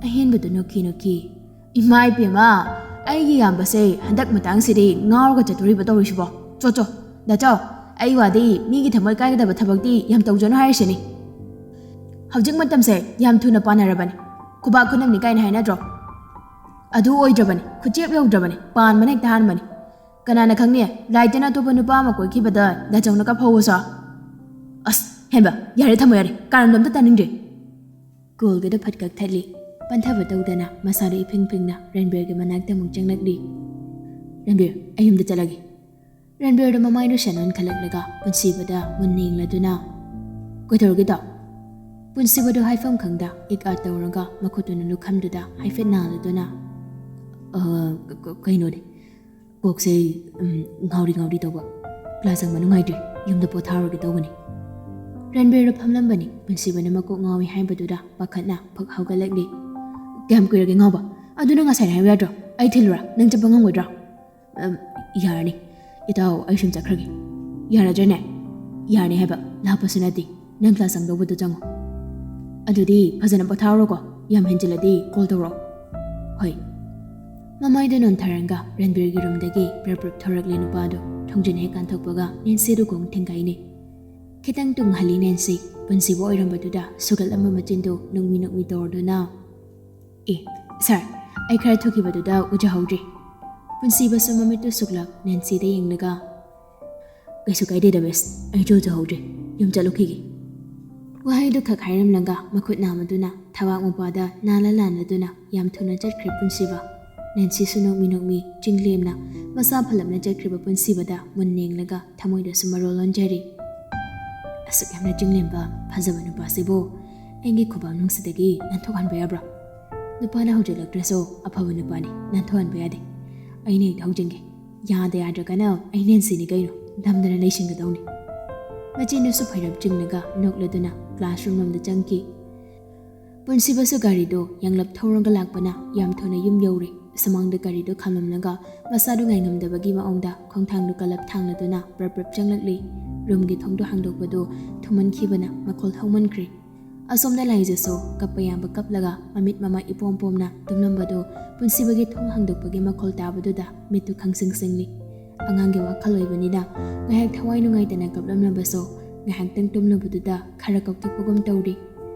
ꯑꯍꯦꯟꯕꯗꯨ ꯅꯣꯛꯈꯤ ꯅꯣꯛꯈꯤ꯫ "ꯏꯃꯥ ꯏꯄꯦꯝꯃ, ꯑꯩꯒꯤ ꯏꯌꯥꯝꯕꯁꯦ ꯍꯟꯗꯛ ꯃꯇꯥꯡꯁꯤꯗꯤ ꯉꯥꯎꯔꯒ ꯆꯠꯇꯣꯔꯤꯕ ꯇꯧꯔꯤꯁꯤꯕꯣ꯫ ꯆꯣ ꯆꯣ, ꯗꯥꯆꯧ, ꯑꯩ ꯋꯥꯗꯤ ꯃꯤꯒꯤ ꯊꯃꯣꯏ ꯀꯥꯏꯒꯗꯕ ꯊꯕꯛꯇꯤ ꯌꯥꯝ ꯇꯧꯖꯅꯨ ꯍꯥꯏꯔꯤꯁꯤꯅꯤ꯫ ꯍꯧꯖꯤꯛ ꯃꯇꯝꯁꯦ ꯌꯥꯝ ꯊꯨꯅ ꯄꯥꯟꯅꯔꯕꯅꯤ꯫ ꯈꯨꯕꯥꯛ ꯈꯨꯅꯝꯅꯤ ꯀꯥꯏꯅ ꯍꯥꯏꯅꯗ꯭ꯔꯣ? ꯑꯗꯨ ꯑꯣꯏꯗ꯭ꯔꯕꯅꯤ, ꯈꯨꯆꯦꯞ ꯌꯧꯗ꯭ꯔꯕꯅꯤ, ꯄꯥꯟꯕꯅ ꯍꯦꯛꯇ ꯍꯥꯟꯕꯅꯤ꯫ ꯀꯅꯥꯅ ꯈꯪꯅꯤ, ꯂꯥꯏꯇꯅ ꯑꯇꯣꯞꯄ ꯅꯨꯄꯥ ꯑꯃ ꯀꯣꯏꯈꯤꯕꯗ ꯗꯥꯆꯧꯅ ꯀꯞꯍꯧꯕꯁꯨ꯫ ꯑꯁ, ꯍꯦꯟꯕ, ꯌꯥꯔꯦ, ꯊꯝꯃꯣ ꯌꯥꯔꯦ, ꯀꯥꯔꯟꯗꯣ ꯑꯝꯇ ꯇꯥꯅꯤꯡꯗ꯭ꯔꯦ꯫ ꯀꯣꯜꯒꯗꯣ ꯐꯠ ꯀꯛꯊꯠꯂꯤ꯫ ꯄꯟꯊꯕ ꯇꯧꯗꯅ ꯃꯁꯥꯗꯣ ꯏꯐꯤꯡ ꯐꯤꯡꯅ ꯔꯟꯕꯤꯔꯒꯤ ꯃꯅꯥꯛꯇ ꯑꯃꯨꯛ ꯆꯪꯂꯛꯂꯤ꯫ "ꯔꯟꯕꯤꯔ, ꯑꯩ ꯌꯨꯝꯗ ꯆꯠꯂꯒꯦ꯫" ꯔꯟꯕꯤꯔꯗꯣ ꯃꯃꯥꯏꯗꯣ ꯁꯦꯟ ꯑꯣꯟꯈꯠꯂꯛꯂꯒ ꯄꯨꯟꯁꯤꯕꯗ ꯃꯨꯟꯅ ꯌꯦꯡꯂꯗꯨꯅ, "ꯀꯩꯗꯧꯔꯒꯦ ꯇꯥꯎ?" ꯄꯨꯟꯁꯤꯕꯗꯣ ꯍꯥꯏꯐꯝ ꯈꯪꯗ ꯏꯛ ꯑꯥ ꯇꯧꯔꯒ ꯃꯈꯨꯠꯇꯨꯅ ꯂꯨꯈꯝꯗꯨꯗ ꯍꯥꯏꯐꯦꯠ ꯅꯥꯜꯂꯗꯨꯅ, "ꯑ, ꯀ-, ꯀ-, ꯀꯩꯅꯣꯅꯦ, ꯀꯣꯛꯁꯦ, ꯎꯝ, ꯉꯥꯎꯔꯤ ꯉꯥꯎꯔꯤ ꯇꯧꯕ꯫ ꯀ꯭ꯂꯥꯁ ꯆꯪꯕ ꯅꯨꯡꯉꯥꯏꯇ꯭ꯔꯤ, ꯌꯨꯝꯗ ꯄꯣꯊꯥꯔꯨꯔꯒꯦ ꯇꯧꯕꯅꯤ꯫" ꯔꯟꯕꯤꯔꯗꯣ ꯐꯝꯂꯝꯕꯅꯤ꯫ ꯄꯨꯟꯁꯤꯕꯅ ꯃꯀꯣꯛ ꯉꯥꯎꯏ ꯍꯥꯏꯕꯗꯨꯗ ꯄꯥꯈꯠꯅ ꯐꯛ ꯍꯧꯒꯠꯂꯛꯂꯤ꯫ "ꯀꯌꯥꯝ ꯀꯨꯏꯔꯒꯦ ꯉꯥꯎꯕ? ꯑꯗꯨ ꯅꯪ ꯉꯁꯥꯏꯅ ꯍꯥꯏꯕ ꯌꯥꯗ꯭ꯔꯣ? ꯑꯩ ꯊꯤꯜꯂꯨꯔꯥ? ꯅꯪ ꯆꯠꯄ ꯉꯝꯒꯗ꯭ꯔꯣ?" "ꯑꯝ, ꯌꯥꯔꯅꯤ꯫ ꯏꯇꯥꯎ, ꯑꯩ ꯁꯨꯝ ꯆꯠꯈ꯭ꯔꯒꯦ꯫" "ꯌꯥꯔꯗ꯭ꯔꯅꯦ?" "ꯌꯥꯔꯅꯤ ꯍꯥꯏꯕ, ꯂꯥꯞꯄꯁꯨ ꯅꯠꯇꯦ꯫ ꯅꯪ ꯀ꯭ꯂꯥꯁ ꯆꯪꯗꯧꯕꯗꯣ ꯆꯪꯉꯣ꯫" "ꯑꯗꯨꯗꯤ ꯐꯖꯅ ꯄꯣꯊꯥꯍꯧꯔꯣꯀꯣ, ꯌꯥꯝ ꯍꯦꯟꯖꯤꯜꯂꯗꯤ ꯀꯣꯜ ꯇꯧꯔꯛꯑꯣ꯫" "ꯍꯣꯏ꯫" ꯃꯃꯥꯏꯗ ꯅꯣꯟꯊꯔꯒ ꯔꯟꯕꯤꯔꯒꯤ ꯔꯨꯝꯗꯒꯤ ꯄ꯭ꯔꯞ ꯄ꯭ꯔꯞ ꯊꯣꯔꯛꯂꯦ ꯅꯨꯄꯥꯗꯣ꯫ ꯊꯣꯡꯖꯤꯟ ꯍꯦꯛ ꯀꯥꯟꯊꯣꯛꯄꯒ ꯅꯦꯟꯁꯤꯗꯨ ꯈꯣꯡ ꯊꯦꯡꯒꯥꯏꯅꯩ꯫ ꯈꯤꯇꯪ ꯇꯨꯡꯍꯜꯂꯤ ꯅꯦꯟꯁꯤ꯫ ꯄꯨꯟꯁꯤꯕ ꯑꯣꯏꯔꯝꯕꯗꯨꯗ ꯁꯨꯒꯠꯂꯝꯕ ꯃꯆꯤꯟꯗꯨ ꯅꯣꯛꯃꯤ ꯅꯣꯛꯃꯤ ꯇꯧꯔꯗꯨꯅ, "ꯑꯦ, ꯁꯥꯔ, ꯑꯩ ꯈꯔ ꯊꯨꯈꯤꯕꯗꯨꯗ ꯎꯖꯍꯧꯗ꯭ꯔꯦ꯫" ꯄꯨꯟꯁꯤꯕꯁꯨ ꯃꯃꯤꯠꯇꯨ ꯁꯨꯛꯂꯞ ꯅꯦꯟꯁꯤꯗ ꯌꯦꯡꯂꯒ, "ꯀꯩꯁꯨ ꯀꯥꯏꯗꯦꯗ ꯃꯤꯁ, ꯑꯩꯁꯨ ꯎꯖꯍꯧꯗ꯭ꯔꯦ, ꯌꯨꯝ ꯆꯠꯂꯨꯈꯤꯒꯦ꯫" ꯋꯥꯍꯩꯗꯨ ꯈꯛ ꯍꯥꯏꯔꯝꯂꯒ ꯃꯈꯨꯠ ꯅꯥꯝꯃꯗꯨꯅ ꯊꯕꯥꯛ ꯃꯄꯥꯗ ꯅꯥꯜꯂ ꯂꯥꯟꯂꯗꯨꯅ ꯌꯥꯝ ꯊꯨꯅ ꯆꯠꯈ꯭ꯔꯦ ꯄꯨꯟꯁꯤꯕ꯫ ꯅꯦꯟꯁꯤꯁꯨ ꯅꯣꯛꯃꯤ ꯅꯣꯛꯃꯤ ꯆꯤꯡꯂꯦꯝꯅ ꯃꯁꯥ ꯐꯂꯞꯅ ꯆꯠꯈ꯭ꯔꯤꯕ ꯄꯨꯟꯁꯤꯕꯗ ꯃꯨꯟꯅ ꯌꯦꯡꯂꯒ ꯊꯃꯣꯏꯗꯁꯨ ꯃꯔꯣꯜ ꯂꯣꯟꯖꯔꯤ꯫ "ꯑꯁꯨꯛ ꯌꯥꯝꯅ ꯆꯤꯡꯂꯦꯝꯕ ꯐꯖꯕ ꯅꯨꯄꯥꯁꯤꯕꯨ ꯑꯩꯒꯤ ꯈꯨꯕꯥꯛ ꯅꯨꯡꯁꯤꯗꯒꯤ ꯅꯥꯟꯊꯣꯛꯍꯟꯕ ꯌꯥꯕ꯭ꯔꯥ? ꯅꯨꯄꯥꯅ ꯍꯧꯖꯤꯜꯂꯛꯇ꯭ꯔꯁꯨ ꯑꯐꯕ ꯅꯨꯄꯥꯅꯤ, ꯅꯥꯟꯊꯣꯛꯍꯟꯕ ꯌꯥꯗꯦ꯫ ꯑꯩꯅ ꯍꯦꯛꯇ ꯍꯧꯖꯤꯟꯒꯦ꯫ ꯌꯥꯗ ꯌꯥꯗ꯭ꯔꯒꯅ ꯑꯩ ꯅꯦꯟꯁꯤꯅꯤ ꯀꯩꯅꯣ, ꯅꯝꯗꯅ ꯂꯩꯁꯤꯟꯒꯗꯧꯅꯤ꯫" ꯃꯆꯤꯟꯗꯨꯁꯨ ꯐꯩꯔꯞ ꯆꯤꯡꯂꯒ ꯅꯣꯛꯂꯗꯨꯅ ꯀ꯭ꯂꯥꯁꯔꯨꯝ ꯂꯣꯝꯗ ꯆꯪꯈꯤ꯫ ꯄꯨꯟꯁꯤꯕꯁꯨ ꯒꯥꯔꯤꯗꯣ ꯌꯥꯡꯂꯞ ꯊꯧꯔꯒ ꯂꯥꯛꯄꯅ ꯌꯥꯝ ꯊꯨꯅ ꯌꯨꯝ ꯌꯧꯔꯦ꯫ ꯁꯨꯃꯥꯡꯗ ꯒꯥꯔꯤꯗꯣ ꯈꯥꯝꯂꯝꯂꯒ ꯃꯁꯥꯗꯨ ꯉꯥꯏꯉꯝꯗꯕꯒꯤ ꯃꯑꯣꯡꯗ ꯈꯣꯡꯊꯥꯡꯗꯨ ꯀꯜꯂꯞ ꯊꯥꯡꯂꯗꯨꯅ ꯄ꯭ꯔꯞ ꯄ꯭ꯔꯞ ꯆꯪꯂꯛꯂꯤ꯫ ꯔꯨꯝꯒꯤ ꯊꯣꯡꯗꯣ ꯍꯥꯡꯗꯣꯛꯄꯗꯨ ꯊꯨꯃꯟꯈꯤꯕꯅ ꯃꯈꯣꯜ ꯍꯧꯃꯟꯈ꯭ꯔꯦ꯫ ꯑꯁꯣꯝꯗ ꯂꯥꯏꯖꯁꯨ ꯀꯞꯄ ꯌꯥꯕ ꯀꯞꯂꯒ ꯃꯃꯤꯠ ꯃꯃꯥꯏ ꯏꯄꯣꯝ ꯄꯣꯝꯅ ꯇꯨꯝꯂꯝꯕꯗꯨ ꯄꯨꯟꯁꯤꯕꯒꯤ ꯊꯣꯡ ꯍꯥꯡꯗꯣꯛꯄꯒꯤ ꯃꯈꯣꯜ ꯇꯥꯕꯗꯨꯗ ꯃꯤꯠꯇꯨ ꯈꯪꯁꯤꯡ ꯁꯤꯡꯂꯤ꯫ ꯑꯉꯥꯡꯒꯤ ꯋꯥꯈꯜ ꯑꯣꯏꯕꯅꯤꯅ ꯉꯥꯏꯍꯥꯛ ꯊꯋꯥꯏ ꯅꯨꯡꯉꯥꯏꯇꯅ ꯀꯞꯂꯝꯂꯕꯁꯨ ꯉꯥꯏꯍꯥꯛꯇꯪ ꯇꯨꯝꯂꯨꯕꯗꯨꯗ ꯈꯔ ꯀꯥꯎꯊꯣꯛꯄꯒꯨꯝ ꯇꯧꯔꯤ꯫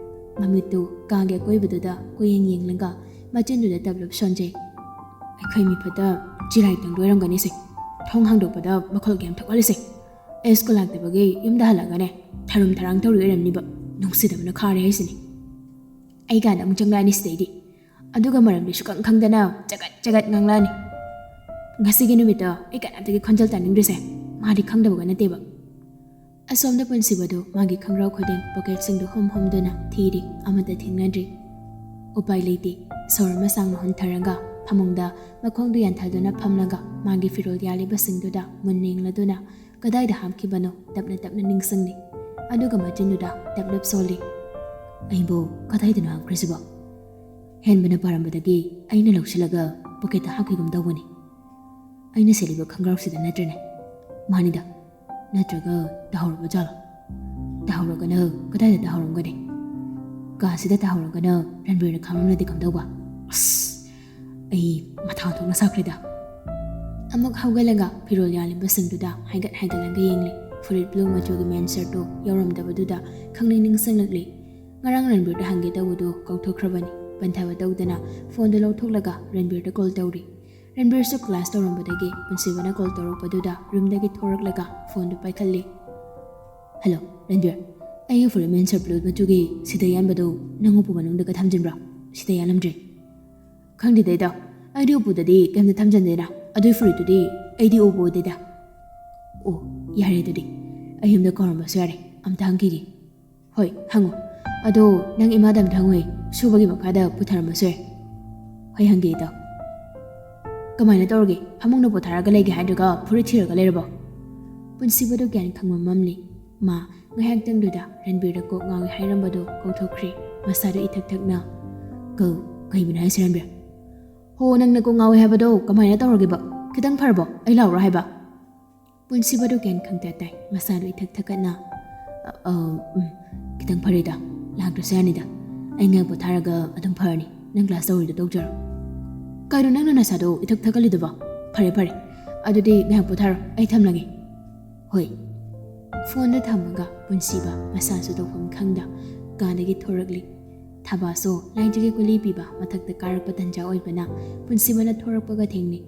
ꯃꯃꯤꯠꯇꯨ ꯀꯥꯒꯤ ꯑꯀꯣꯏꯕꯗꯨꯗ ꯀꯣꯏꯌꯦꯡ ꯌꯦꯡꯂꯒ ꯃꯆꯤꯟꯗꯨꯗ ꯇꯞꯂꯞ ꯁꯣꯟꯖꯩ꯫ ꯑꯩꯈꯣꯏ ꯃꯤꯐꯠꯇ ꯆꯤꯔꯥꯏ ꯇꯪꯗꯣꯏꯔꯝꯒꯅꯤꯁꯦ꯫ ꯊꯣꯡ ꯍꯥꯡꯗꯣꯛꯄꯗ ꯃꯈꯣꯜ ꯀꯌꯥꯝ ꯊꯣꯛꯍꯜꯂꯤꯁꯦ꯫ ꯑꯩ ꯁ꯭ꯀꯨꯜ ꯂꯥꯛꯇꯕꯒꯤ ꯌꯨꯝꯗ ꯍꯜꯂꯛꯑꯒꯅꯦ ꯊꯔꯨꯝ ꯊꯔꯥꯡ ꯇꯧꯔꯤ ꯑꯣꯏꯔꯝꯅꯤꯕ꯫ ꯅꯨꯡꯁꯤꯗꯕꯅ ꯈꯥꯔꯦ ꯍꯥꯏꯁꯤꯅꯤ꯫ ꯑꯩ ꯀꯥꯗ ꯑꯃꯨꯛ ꯆꯪꯂꯛꯑꯅꯤ ꯁꯤꯗꯩꯗꯤ꯫ ꯑꯗꯨꯒ ꯃꯔꯝꯗꯤ ꯁꯨꯈꯪ ꯈꯪꯗꯅ ꯆꯒꯠ ꯆꯒꯠ ꯉꯥꯡꯂꯛꯑꯅꯤ꯫ ꯉꯁꯤꯒꯤ ꯅꯨꯃꯤꯠꯇ ꯑꯩ ꯀꯅꯥꯝꯇꯒꯤ ꯈꯣꯟꯖꯦꯜ ꯇꯥꯅꯤꯡꯗ꯭ꯔꯤꯁꯦ ꯃꯥꯗꯤ ꯈꯪꯗꯕꯒ ꯅꯠꯇꯦꯕ꯫ ꯑꯁꯣꯝꯗ ꯄꯨꯟꯁꯤꯕꯗꯨ ꯃꯥꯒꯤ ꯈꯪꯔꯥꯎ ꯈꯨꯗꯤꯡ ꯄꯣꯀꯦꯠꯁꯤꯡꯗꯨ ꯍꯨꯝ ꯍꯨꯝꯗꯨꯅ ꯊꯤꯔꯤ, ꯑꯃꯠꯇ ꯊꯦꯡꯅꯗ꯭ꯔꯤ꯫ ꯎꯄꯥꯏ ꯂꯩꯇꯦ꯫ ꯁꯣꯔ ꯑꯃ ꯁꯥꯡꯅ ꯍꯣꯟꯊꯔꯒ ꯐꯃꯨꯡꯗ ꯃꯈꯣꯡꯗꯨ ꯌꯥꯟꯊꯗꯨꯅ ꯐꯝꯂꯒ ꯃꯥꯒꯤ ꯐꯤꯔꯣꯜ ꯌꯥꯜꯂꯤꯕꯁꯤꯡꯗꯨꯗ ꯃꯨꯟꯅ ꯌꯦꯡꯂꯗꯨꯅ ꯀꯗꯥꯏꯗ ꯍꯥꯞꯈꯤꯕꯅꯣ ꯇꯞꯅ ꯇꯞꯅ ꯅꯤꯡꯁꯤꯡꯂꯤ꯫ ꯑꯗꯨꯒ ꯃꯆꯤꯟꯗꯨꯗ ꯇꯞꯂꯞ ꯁꯣꯜꯂꯤ꯫ "ꯑꯩꯕꯨ ꯀꯗꯥꯏꯗꯅꯣ ꯍꯥꯞꯈ꯭ꯔꯤꯁꯤꯕꯣ? ꯍꯦꯟꯕꯅ ꯄꯥꯔꯝꯕꯗꯒꯤ ꯑꯩꯅ ꯂꯧꯁꯤꯜꯂꯒ ꯄꯣꯀꯦꯠꯇ ꯍꯥꯞꯈꯤꯒꯨꯝ ꯇꯧꯕꯅꯤ꯫ ꯑꯩꯅ ꯁꯦꯠꯂꯤꯕ ꯈꯪꯒ꯭ꯔꯥꯎꯁꯤꯗ ꯅꯠꯇ꯭ꯔꯅꯦ? ꯃꯥꯅꯤꯗ꯫ ꯅꯠꯇ꯭ꯔꯒ ꯇꯥꯍꯧꯔꯕ ꯖꯥꯠꯂꯣ? ꯇꯥꯍꯧꯔꯒꯅ ꯀꯗꯥꯏꯗ ꯇꯥꯍꯧꯔꯝꯒꯅꯤ? ꯀꯥꯁꯤꯗ ꯇꯥꯍꯧꯔꯒꯅ ꯔꯟꯕꯤꯔꯅ ꯈꯪꯂꯝꯂꯗꯤ ꯀꯝꯗꯧꯕ? ꯑꯁ, ꯑꯩ ꯃꯊꯥ ꯊꯣꯛꯅ ꯁꯥꯈ꯭ꯔꯦꯗ꯫" ꯑꯃꯨꯛ ꯍꯧꯒꯠꯂꯒ ꯐꯤꯔꯣꯜ ꯌꯥꯜꯂꯤꯕꯁꯤꯡꯗꯨꯗ ꯍꯥꯏꯒꯠ ꯍꯥꯏꯒꯠꯂꯒ ꯌꯦꯡꯂꯤ꯫ ꯐꯨꯔꯤꯠ ꯕ꯭ꯂꯨ ꯃꯆꯨꯒꯤ ꯃꯦꯟ ꯁꯔꯠꯇꯨ ꯌꯥꯎꯔꯝꯗꯕꯗꯨꯗ ꯈꯪꯅꯤꯡ ꯅꯤꯡꯁꯤꯡꯂꯛꯂꯤ꯫ ꯉꯔꯥꯡ ꯔꯟꯕꯤꯔꯗ ꯍꯪꯒꯦ ꯇꯧꯕꯗꯨ ꯀꯥꯎꯊꯣꯛꯈ꯭ꯔꯕꯅꯤ꯫ ꯄꯟꯊꯕ ꯇꯧꯗꯅ ꯐꯣꯟꯗꯨ ꯂꯧꯊꯣꯛꯂꯒ ꯔꯟꯕꯤꯔꯗ ꯀꯣꯜ ꯇꯧꯔꯤ꯫ ꯔꯟꯕꯤꯔꯁꯨ ꯀ꯭ꯂꯥꯁ ꯇꯧꯔꯝꯕꯗꯒꯤ ꯄꯨꯟꯁꯤꯕꯅ ꯀꯣꯜ ꯇꯧꯔꯛꯄꯗꯨꯗ ꯔꯨꯝꯗꯒꯤ ꯊꯣꯔꯛꯂꯒ ꯐꯣꯟꯗꯨ ꯄꯥꯏꯈꯠꯂꯤ꯫ "ꯍꯜꯂꯣ, ꯔꯟꯕꯤꯔ꯫ ꯑꯩꯒꯤ ꯐꯨꯔꯤꯠ ꯃꯦꯟ ꯁꯔꯠ ꯕ꯭ꯂꯨ ꯃꯆꯨꯒꯤ ꯁꯤꯗ ꯌꯥꯟꯕꯗꯨ ꯅꯪ ꯎꯄꯨ ꯃꯅꯨꯡꯗꯒ ꯊꯝꯖꯤꯟꯕ꯭ꯔꯣ? ꯁꯤꯗ ꯌꯥꯜꯂꯝꯗ꯭ꯔꯤ꯫" "ꯈꯪꯗꯦꯗ ꯏꯇꯥꯎ, ꯑꯩꯗꯤ ꯎꯄꯨꯗꯗꯤ ꯀꯩꯝꯇ ꯊꯝꯖꯟꯗꯦꯅ꯫ ꯑꯗꯨꯏ ꯐꯨꯔꯤꯠꯇꯨꯗꯤ ꯑꯩꯗꯤ ꯎꯕ ꯑꯣꯏꯗꯦꯗ꯫" "ꯑꯣ, ꯌꯥꯔꯦ ꯑꯗꯨꯗꯤ꯫ ꯑꯩ ꯌꯨꯝꯗ ꯀꯥꯎꯔꯝꯕꯁꯨ ꯌꯥꯔꯦ, ꯑꯝꯇ ꯍꯪꯈꯤꯒꯦ꯫" "ꯍꯣꯏ, ꯍꯪꯉꯨ꯫ ꯑꯗꯣ ꯅꯪ ꯏꯃꯥꯗ ꯑꯝꯇ ꯍꯪꯉꯨꯍꯦ, ꯁꯨꯕꯒꯤ ꯃꯈꯥꯗ ꯄꯨꯊꯔꯝꯕꯁꯨ ꯌꯥꯏ꯫" "ꯍꯣꯏ, ꯍꯪꯒꯦ ꯏꯇꯥꯎ꯫ ꯀꯃꯥꯏꯅ ꯇꯧꯔꯒꯦ? ꯐꯃꯨꯡꯗ ꯄꯣꯊꯥꯔꯒ ꯂꯩꯒꯦ ꯍꯥꯏꯗ꯭ꯔꯒ ꯐꯨꯔꯤꯠ ꯊꯤꯔꯒ ꯂꯩꯔꯕꯣ?" ꯄꯨꯟꯁꯤꯕꯗꯨ ꯒ꯭ꯌꯥꯟ ꯈꯪꯕ ꯃꯝꯂꯤ꯫ ꯃꯥ ꯉꯥꯏꯍꯥꯛꯇꯪꯗꯨꯗ ꯔꯟꯕꯤꯔꯗ ꯀꯣꯛ ꯉꯥꯎꯏ ꯍꯥꯏꯔꯝꯕꯗꯨ ꯀꯥꯎꯊꯣꯛꯈ꯭ꯔꯦ꯫ ꯃꯁꯥꯗꯨ ꯏꯊꯛ ꯊꯛꯅ, "ꯀꯧ, ꯀꯩꯕꯨꯅꯣ ꯍꯥꯏꯁꯦ ꯔꯟꯕꯤꯔ?" "ꯍꯣ, ꯅꯪꯅ ꯀꯣꯛ ꯉꯥꯎꯏ ꯍꯥꯏꯕꯗꯣ ꯀꯃꯥꯏꯅ ꯇꯧꯔꯒꯦꯕ? ꯈꯤꯇꯪ ꯐꯔꯕꯣ? ꯑꯩ ꯂꯥꯛꯎꯔꯣ ꯍꯥꯏꯕ?" ꯄꯨꯟꯁꯤꯕꯗꯨ ꯒ꯭ꯌꯥꯟ ꯈꯪꯇ ꯇꯥꯏ꯫ ꯃꯁꯥꯗꯨ ꯏꯊꯛ ꯊꯛꯀꯠꯅ, "ꯑ, ꯑ, ꯎꯝ, ꯈꯤꯇꯪ ꯐꯔꯦꯗ꯫ ꯂꯥꯛꯇ꯭ꯔꯁꯨ ꯌꯥꯅꯤꯗ꯫ ꯑꯩ ꯉꯥꯏꯍꯥꯛ ꯄꯣꯊꯥꯔꯒ ꯑꯗꯨꯝ ꯐꯔꯅꯤ꯫ ꯅꯪ ꯀ꯭ꯂꯥꯁ ꯇꯧꯔꯤꯗꯣ ꯇꯧꯖꯔꯣ꯫ ꯀꯩꯅꯣ ꯅꯪꯅ ꯅꯁꯥꯗꯣ ꯏꯊꯛ ꯊꯛꯀꯠꯂꯤꯗꯨꯕꯣ? ꯐꯔꯦ ꯐꯔꯦ, ꯑꯗꯨꯗꯤ ꯉꯥꯏꯍꯥꯛ ꯄꯣꯊꯥꯔꯣ, ꯑꯩ ꯊꯝꯂꯒꯦ꯫ ꯍꯣꯏ꯫ ꯐꯣꯟꯗ ꯊꯝꯃꯒ ꯄꯨꯟꯁꯤꯕ ꯃꯁꯥꯁꯨ ꯇꯧꯐꯝ ꯈꯪꯗ ꯀꯥꯗꯒꯤ ꯊꯣꯔꯛꯂꯤ꯫ ꯊꯕꯥꯁꯨ ꯂꯥꯏꯖꯒꯤ ꯒꯨꯂꯤ ꯄꯤꯕ ꯃꯊꯛꯇ ꯀꯥꯔꯛꯄ ꯇꯟꯖꯥ ꯑꯣꯏꯕꯅ ꯄꯨꯟꯁꯤꯕꯅ ꯊꯣꯔꯛꯄꯒ ꯊꯦꯡꯅꯩ꯫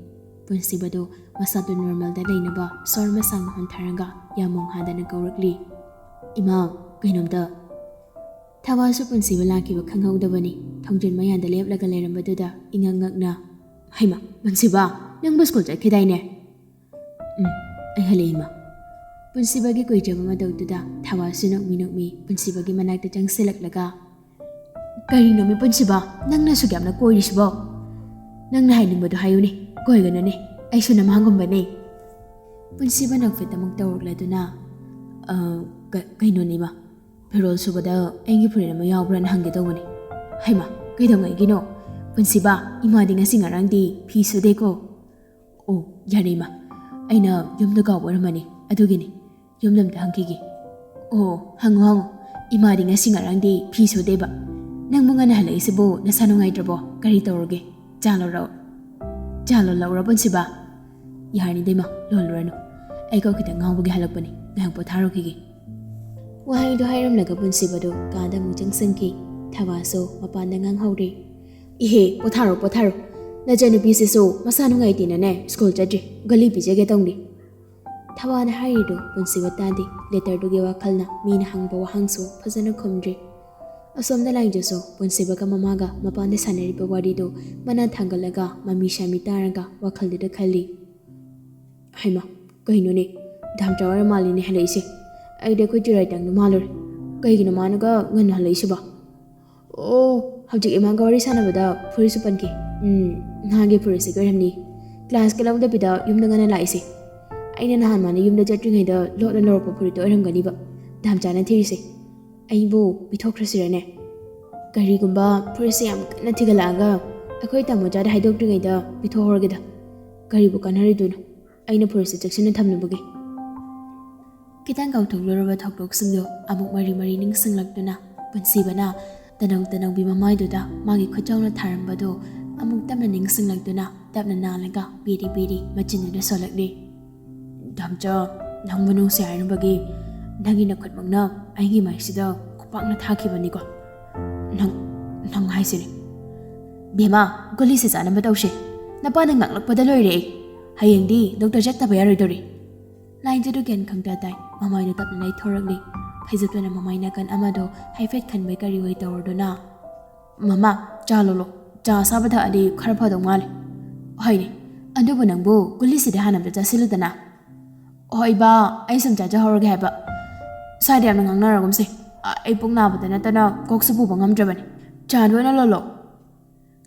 ꯄꯨꯟꯁꯤꯕꯗꯣ ꯃꯁꯥꯗꯨ ꯅꯣꯔꯃꯦꯜꯗ ꯂꯩꯅꯕ ꯁꯣꯔ ꯃꯁꯥꯡ ꯍꯣꯟꯊꯔꯒ ꯌꯥꯃꯣꯡ ꯍꯥꯗꯅ ꯀꯧꯔꯛꯂꯤ, "ꯏꯃꯥ, ꯀꯩꯅꯣꯝꯇ"꯫ ꯊꯕꯥꯁꯨ ꯄꯨꯟꯁꯤꯕ ꯂꯥꯛꯈꯤꯕ ꯈꯪꯍꯧꯗꯕꯅꯤ꯫ ꯊꯣꯡꯖꯤꯟ ꯃꯌꯥꯗ ꯂꯦꯞꯂꯒ ꯂꯩꯔꯝꯕꯗꯨꯗ ꯏꯉꯛ ꯉꯛꯅ, "ꯍꯩꯃ, ꯄꯨꯟꯁꯤꯕ, ꯅꯪꯕꯨ ꯁ꯭ꯀꯨꯜ ꯆꯠꯈꯤꯗꯥꯏꯅꯦ?" "ꯎꯝ, ꯑꯩ ꯍꯜꯂꯛꯏ, ꯏꯃꯥ"꯫ ꯄꯨꯟꯁꯤꯕꯒꯤ ꯀꯨꯏꯗ꯭ꯔꯕ ꯃꯇꯧꯗꯨꯗ ꯊꯕꯥꯁꯨ ꯅꯣꯛꯃꯤ ꯅꯣꯛꯃꯤ ꯄꯨꯟꯁꯤꯕꯒꯤ ꯃꯅꯥꯛꯇ ꯆꯪꯁꯤꯜꯂꯛꯂꯒ, "ꯀꯔꯤꯅꯣꯃꯤ ꯄꯨꯟꯁꯤꯕ, ꯅꯪꯅ ꯑꯁꯨꯛ ꯌꯥꯝꯅ ꯀꯣꯏꯔꯤꯁꯤꯕꯣ? ꯅꯪꯅ ꯍꯥꯏꯅꯤꯡꯕꯗꯣ ꯍꯥꯏꯌꯨꯅꯦ, ꯀꯣꯏꯒꯅꯨꯅꯦ, ꯑꯩꯁꯨ ꯅꯃꯥꯒꯨꯝꯕꯅꯦ"꯫ ꯄꯨꯟꯁꯤꯕ ꯅꯣꯛꯐꯦꯠ ꯑꯃꯨꯛ ꯇꯧꯔꯛꯂꯗꯨꯅ, "ꯑ, ꯀ-, ꯀꯩꯅꯣꯅꯦ ꯏꯃꯥ, ꯐꯤꯔꯣꯜ ꯁꯨꯕꯗ ꯑꯩꯒꯤ ꯐꯨꯔꯤꯠ ꯑꯃ ꯌꯥꯎꯕ꯭ꯔꯥꯅ ꯍꯪꯒꯦ ꯇꯧꯕꯅꯦ"꯫ "ꯍꯩꯃꯥ, ꯀꯩꯗꯧꯉꯩꯒꯤꯅꯣ? ꯄꯨꯟꯁꯤꯕ, ꯏꯃꯥꯗꯤ ꯉꯁꯤ ꯉꯔꯥꯡꯗꯤ ꯐꯤ ꯁꯨꯗꯦꯀꯣ"꯫ "ꯑꯣ, ꯌꯥꯔꯦ ꯏꯃꯥ, ꯑꯩꯅ ꯌꯨꯝꯗ ꯀꯥꯎꯕ ꯑꯣꯏꯔꯝꯃꯅꯤ, ꯑꯗꯨꯒꯤꯅꯤ꯫ ꯌꯨꯝꯗ ꯑꯝꯇ ꯍꯪꯈꯤꯒꯦ"꯫ "ꯑꯣ, ꯍꯪꯉꯣ ꯍꯪꯉꯣ꯫ ꯏꯃꯥꯗꯤ ꯉꯁꯤ ꯉꯔꯥꯡꯗꯤ ꯐꯤ ꯁꯨꯗꯦꯕ꯫ ꯅꯪꯕꯨ ꯉꯟꯅ ꯍꯜꯂꯛꯏꯁꯤꯕꯨ ꯅꯁꯥ ꯅꯨꯡꯉꯥꯏꯇ꯭ꯔꯕꯣ? ꯀꯔꯤ ꯇꯧꯔꯒꯦ? ꯆꯥ ꯂꯣꯜꯂꯛꯑꯣ-, ꯆꯥ ꯂꯣꯜꯂꯛꯎꯔꯣ ꯄꯨꯟꯁꯤꯕ?" "ꯌꯥꯔꯅꯤꯗ ꯏꯃꯥ, ꯂꯣꯜꯂꯨꯔꯅꯨ꯫ ꯑꯩ ꯀꯣꯛ ꯈꯤꯇꯪ ꯉꯥꯎꯕꯒꯤ ꯍꯜꯂꯛꯄꯅꯤ, ꯉꯥꯏꯍꯥꯛ ꯄꯣꯊꯥꯔꯨꯈꯤꯒꯦ"꯫ ꯋꯥꯍꯩꯗꯣ ꯍꯥꯏꯔꯝꯂꯒ ꯄꯨꯟꯁꯤꯕꯗꯨ ꯀꯥꯗ ꯑꯃꯨꯛ ꯆꯪꯁꯤꯟꯈꯤ꯫ ꯊꯕꯥꯁꯨ ꯃꯄꯥꯟꯗ ꯉꯥꯡꯍꯧꯔꯤ꯫ "ꯏꯍꯦ, ꯄꯣꯊꯥꯔꯣ, ꯄꯣꯊꯥꯔꯣ꯫ ꯅꯆꯟꯅꯨꯄꯤꯁꯤꯁꯨ ꯃꯁꯥ ꯅꯨꯡꯉꯥꯏꯇꯦꯅꯅꯦ ꯁ꯭ꯀꯨꯜ ꯆꯠꯇ꯭ꯔꯤ꯫ ꯒꯨꯂꯤ ꯄꯤꯖꯒꯦ ꯇꯧꯅꯤ"꯫ ꯊꯕꯥꯅ ꯍꯥꯏꯔꯤꯗꯨ ꯄꯨꯟꯁꯤꯕ ꯇꯥꯗꯦ꯫ ꯂꯦꯇꯔꯗꯨꯒꯤ ꯋꯥꯈꯜꯅ ꯃꯤꯅ ꯍꯪꯕ ꯋꯥꯍꯪꯁꯨ ꯐꯖꯅ ꯈꯨꯝꯗ꯭ꯔꯤ꯫ ꯑꯁꯣꯝꯗ ꯂꯥꯏꯖꯁꯨ ꯄꯨꯟꯁꯤꯕꯒ ꯃꯃꯥꯒ ꯃꯄꯥꯟꯗ ꯁꯥꯟꯅꯔꯤꯕ ꯋꯥꯔꯤꯗꯨ ꯃꯅꯥ ꯊꯥꯡꯒꯠꯂꯒ ꯃꯃꯤ ꯁꯥꯃꯤ ꯇꯥꯔꯒ ꯋꯥꯈꯜꯗꯨꯗ ꯈꯜꯂꯤ꯫ "ꯍꯩꯃꯥ, ꯀꯩꯅꯣꯅꯦ? ꯗꯥꯝꯆꯥ ꯑꯣꯏꯔ ꯃꯥꯜꯂꯤꯅꯦ ꯍꯜꯂꯛꯏꯁꯦ꯫ ꯑꯩꯗꯤ ꯑꯩꯈꯣꯏ ꯆꯤꯔꯥꯏꯇꯪꯗꯣ ꯃꯥꯜꯂꯨꯔꯦ꯫ ꯀꯩꯒꯤꯅꯣ ꯃꯥꯅꯒ ꯉꯟꯅ ꯍꯜꯂꯛꯏꯁꯤꯕꯣ? ꯑꯣ, ꯍꯧꯖꯤꯛ ꯏꯃꯥꯒ ꯋꯥꯔꯤ ꯁꯥꯟꯅꯕꯗ ꯐꯨꯔꯤꯠꯁꯨ ꯄꯟꯈꯤ꯫ ꯎꯝ, ꯃꯥꯒꯤ ꯐꯨꯔꯤꯠꯁꯤꯒꯤ ꯑꯣꯏꯔꯝꯅꯤ꯫ ꯀ꯭ꯂꯥꯁꯀ ꯂꯧꯗꯕꯤꯗ ꯌꯨꯝꯗ ꯉꯟꯅ ꯂꯥꯛꯏꯁꯦ꯫ ꯑꯩꯅ ꯅꯍꯥꯟ ꯃꯥꯅ ꯌꯨꯝꯗ ꯆꯠꯇ꯭ꯔꯤꯉꯩꯗ ꯂꯣꯠꯅ ꯂꯧꯔꯛꯄ ꯐꯨꯔꯤꯠꯇꯣ ꯑꯣꯏꯔꯝꯒꯅꯤꯕ ꯗꯥꯝꯆꯥꯅ ꯊꯤꯔꯤꯁꯦ꯫ ꯑꯩꯕꯨ ꯄꯤꯊꯣꯛꯈ꯭ꯔꯁꯤꯔꯅꯦ? ꯀꯔꯤꯒꯨꯝꯕ ꯐꯨꯔꯤꯠꯁꯦ ꯌꯥꯝ ꯀꯟꯅ ꯊꯤꯒꯠꯂꯛꯑꯒ ꯑꯩꯈꯣꯏ ꯇꯥꯃꯣꯆꯥꯗ ꯍꯥꯏꯗꯣꯛꯇ꯭ꯔꯤꯉꯩꯗ ꯄꯤꯊꯣꯛꯍꯧꯔꯒꯦꯗ꯫ ꯀꯔꯤꯕꯨ ꯀꯥꯟꯅꯔꯣꯏꯗꯣꯏꯅꯣ ꯑꯩꯅ ꯐꯨꯔꯤꯠꯁꯦ ꯆꯦꯛꯁꯤꯟꯅ ꯊꯝꯅꯕꯒꯤ?" ꯈꯤꯇꯪ ꯀꯥꯎꯊꯣꯛꯂꯨꯔꯕ ꯊꯧꯗꯣꯛꯁꯤꯡꯗꯣ ꯑꯃꯨꯛ ꯃꯔꯤ ꯃꯔꯤ ꯅꯤꯡꯁꯤꯡꯂꯛꯇꯨꯅ ꯄꯨꯟꯁꯤꯕꯅ ꯇꯅꯧ ꯇꯅꯧꯕꯤ ꯃꯃꯥꯏꯗꯨꯗ ꯃꯥꯒꯤ ꯈꯨꯠꯆꯥꯎꯅ ꯊꯥꯔꯝꯕꯗꯨ ꯑꯃꯨꯛ ꯇꯞꯅ ꯅꯤꯡꯁꯤꯡꯂꯛꯇꯨꯅ ꯇꯞꯅ ꯅꯥꯜꯂꯒ ꯄꯤꯔꯤ ꯄꯤꯔꯤ ꯃꯆꯤꯟꯗꯨꯗ ꯁꯣꯜꯂꯛꯂꯤ꯫ "ꯗꯥꯝꯆꯥ, ꯅꯪꯕꯨ ꯅꯨꯡꯁꯤ ꯍꯥꯏꯔꯝꯕꯒꯤ ꯅꯪꯒꯤ ꯅꯈꯨꯠꯃꯛꯅ ꯑꯩꯒꯤ ꯃꯥꯏꯁꯤꯗ ꯈꯨꯄꯥꯛꯅ ꯊꯥꯈꯤꯕꯅꯤꯀꯣ꯫ ꯅꯪ, ꯅꯪ ꯍꯥꯏꯁꯤꯅꯤ꯫ ꯕꯦꯝꯃ, ꯒꯨꯂꯤꯁꯦ ꯆꯥꯅꯕ ꯇꯧꯁꯦ꯫ ꯅꯄꯥꯅ ꯉꯥꯡꯂꯛꯄꯗ ꯂꯣꯏꯔꯦ ꯑꯩ꯫ ꯍꯌꯦꯡꯗꯤ ꯗꯣꯛꯇꯔ ꯆꯠꯇꯕ ꯌꯥꯔꯣꯏꯗꯧꯔꯤ꯫" ꯂꯥꯏꯖꯗꯨ ꯒ꯭ꯌꯥꯟ ꯈꯪꯇ ꯇꯥꯏ꯫ ꯃꯃꯥꯏꯗꯨ ꯇꯞꯅ ꯂꯩꯊꯣꯔꯛꯂꯤ꯫ ꯐꯩꯖꯨꯞꯇꯨꯅ ꯃꯃꯥꯏ ꯅꯥꯀꯟ ꯑꯃꯗꯣ ꯍꯥꯏꯐꯦꯠ ꯈꯟꯕꯩ ꯀꯔꯤ ꯑꯣꯏ ꯇꯧꯔꯗꯨꯅ, "ꯃꯃꯥ, ꯆꯥ ꯂꯣꯜꯂꯣ꯫ ꯆꯥ ꯑꯁꯥꯕ ꯊꯛꯑꯗꯤ ꯈꯔ ꯐꯗꯧ ꯃꯥꯜꯂꯦ꯫" "ꯍꯣꯏꯅꯦ, ꯑꯗꯨꯕꯨ ꯅꯪꯕꯨ ꯒꯨꯂꯤꯁꯤꯗꯤ ꯍꯥꯟꯅ ꯑꯝꯇ ꯆꯥꯁꯤꯜꯂꯨꯗꯅ꯫" "ꯍꯣꯏ ꯕꯥ, ꯑꯩ ꯁꯨꯝ ꯆꯥꯖꯍꯧꯔꯒꯦ ꯍꯥꯏꯕ꯫ ꯁ꯭ꯋꯥꯏꯗ ꯌꯥꯝꯅ ꯉꯥꯡꯅꯔꯒꯨꯝꯁꯦ꯫ ꯑ-, ꯑꯩ ꯄꯨꯛ ꯅꯥꯕꯗ ꯅꯠꯇꯅ ꯀꯣꯛꯁꯨ ꯄꯨꯕ ꯉꯝꯗ꯭ꯔꯕꯅꯤ꯫ ꯆꯥꯗꯣ ꯑꯣꯏꯅ ꯂꯣꯜꯂꯣ꯫"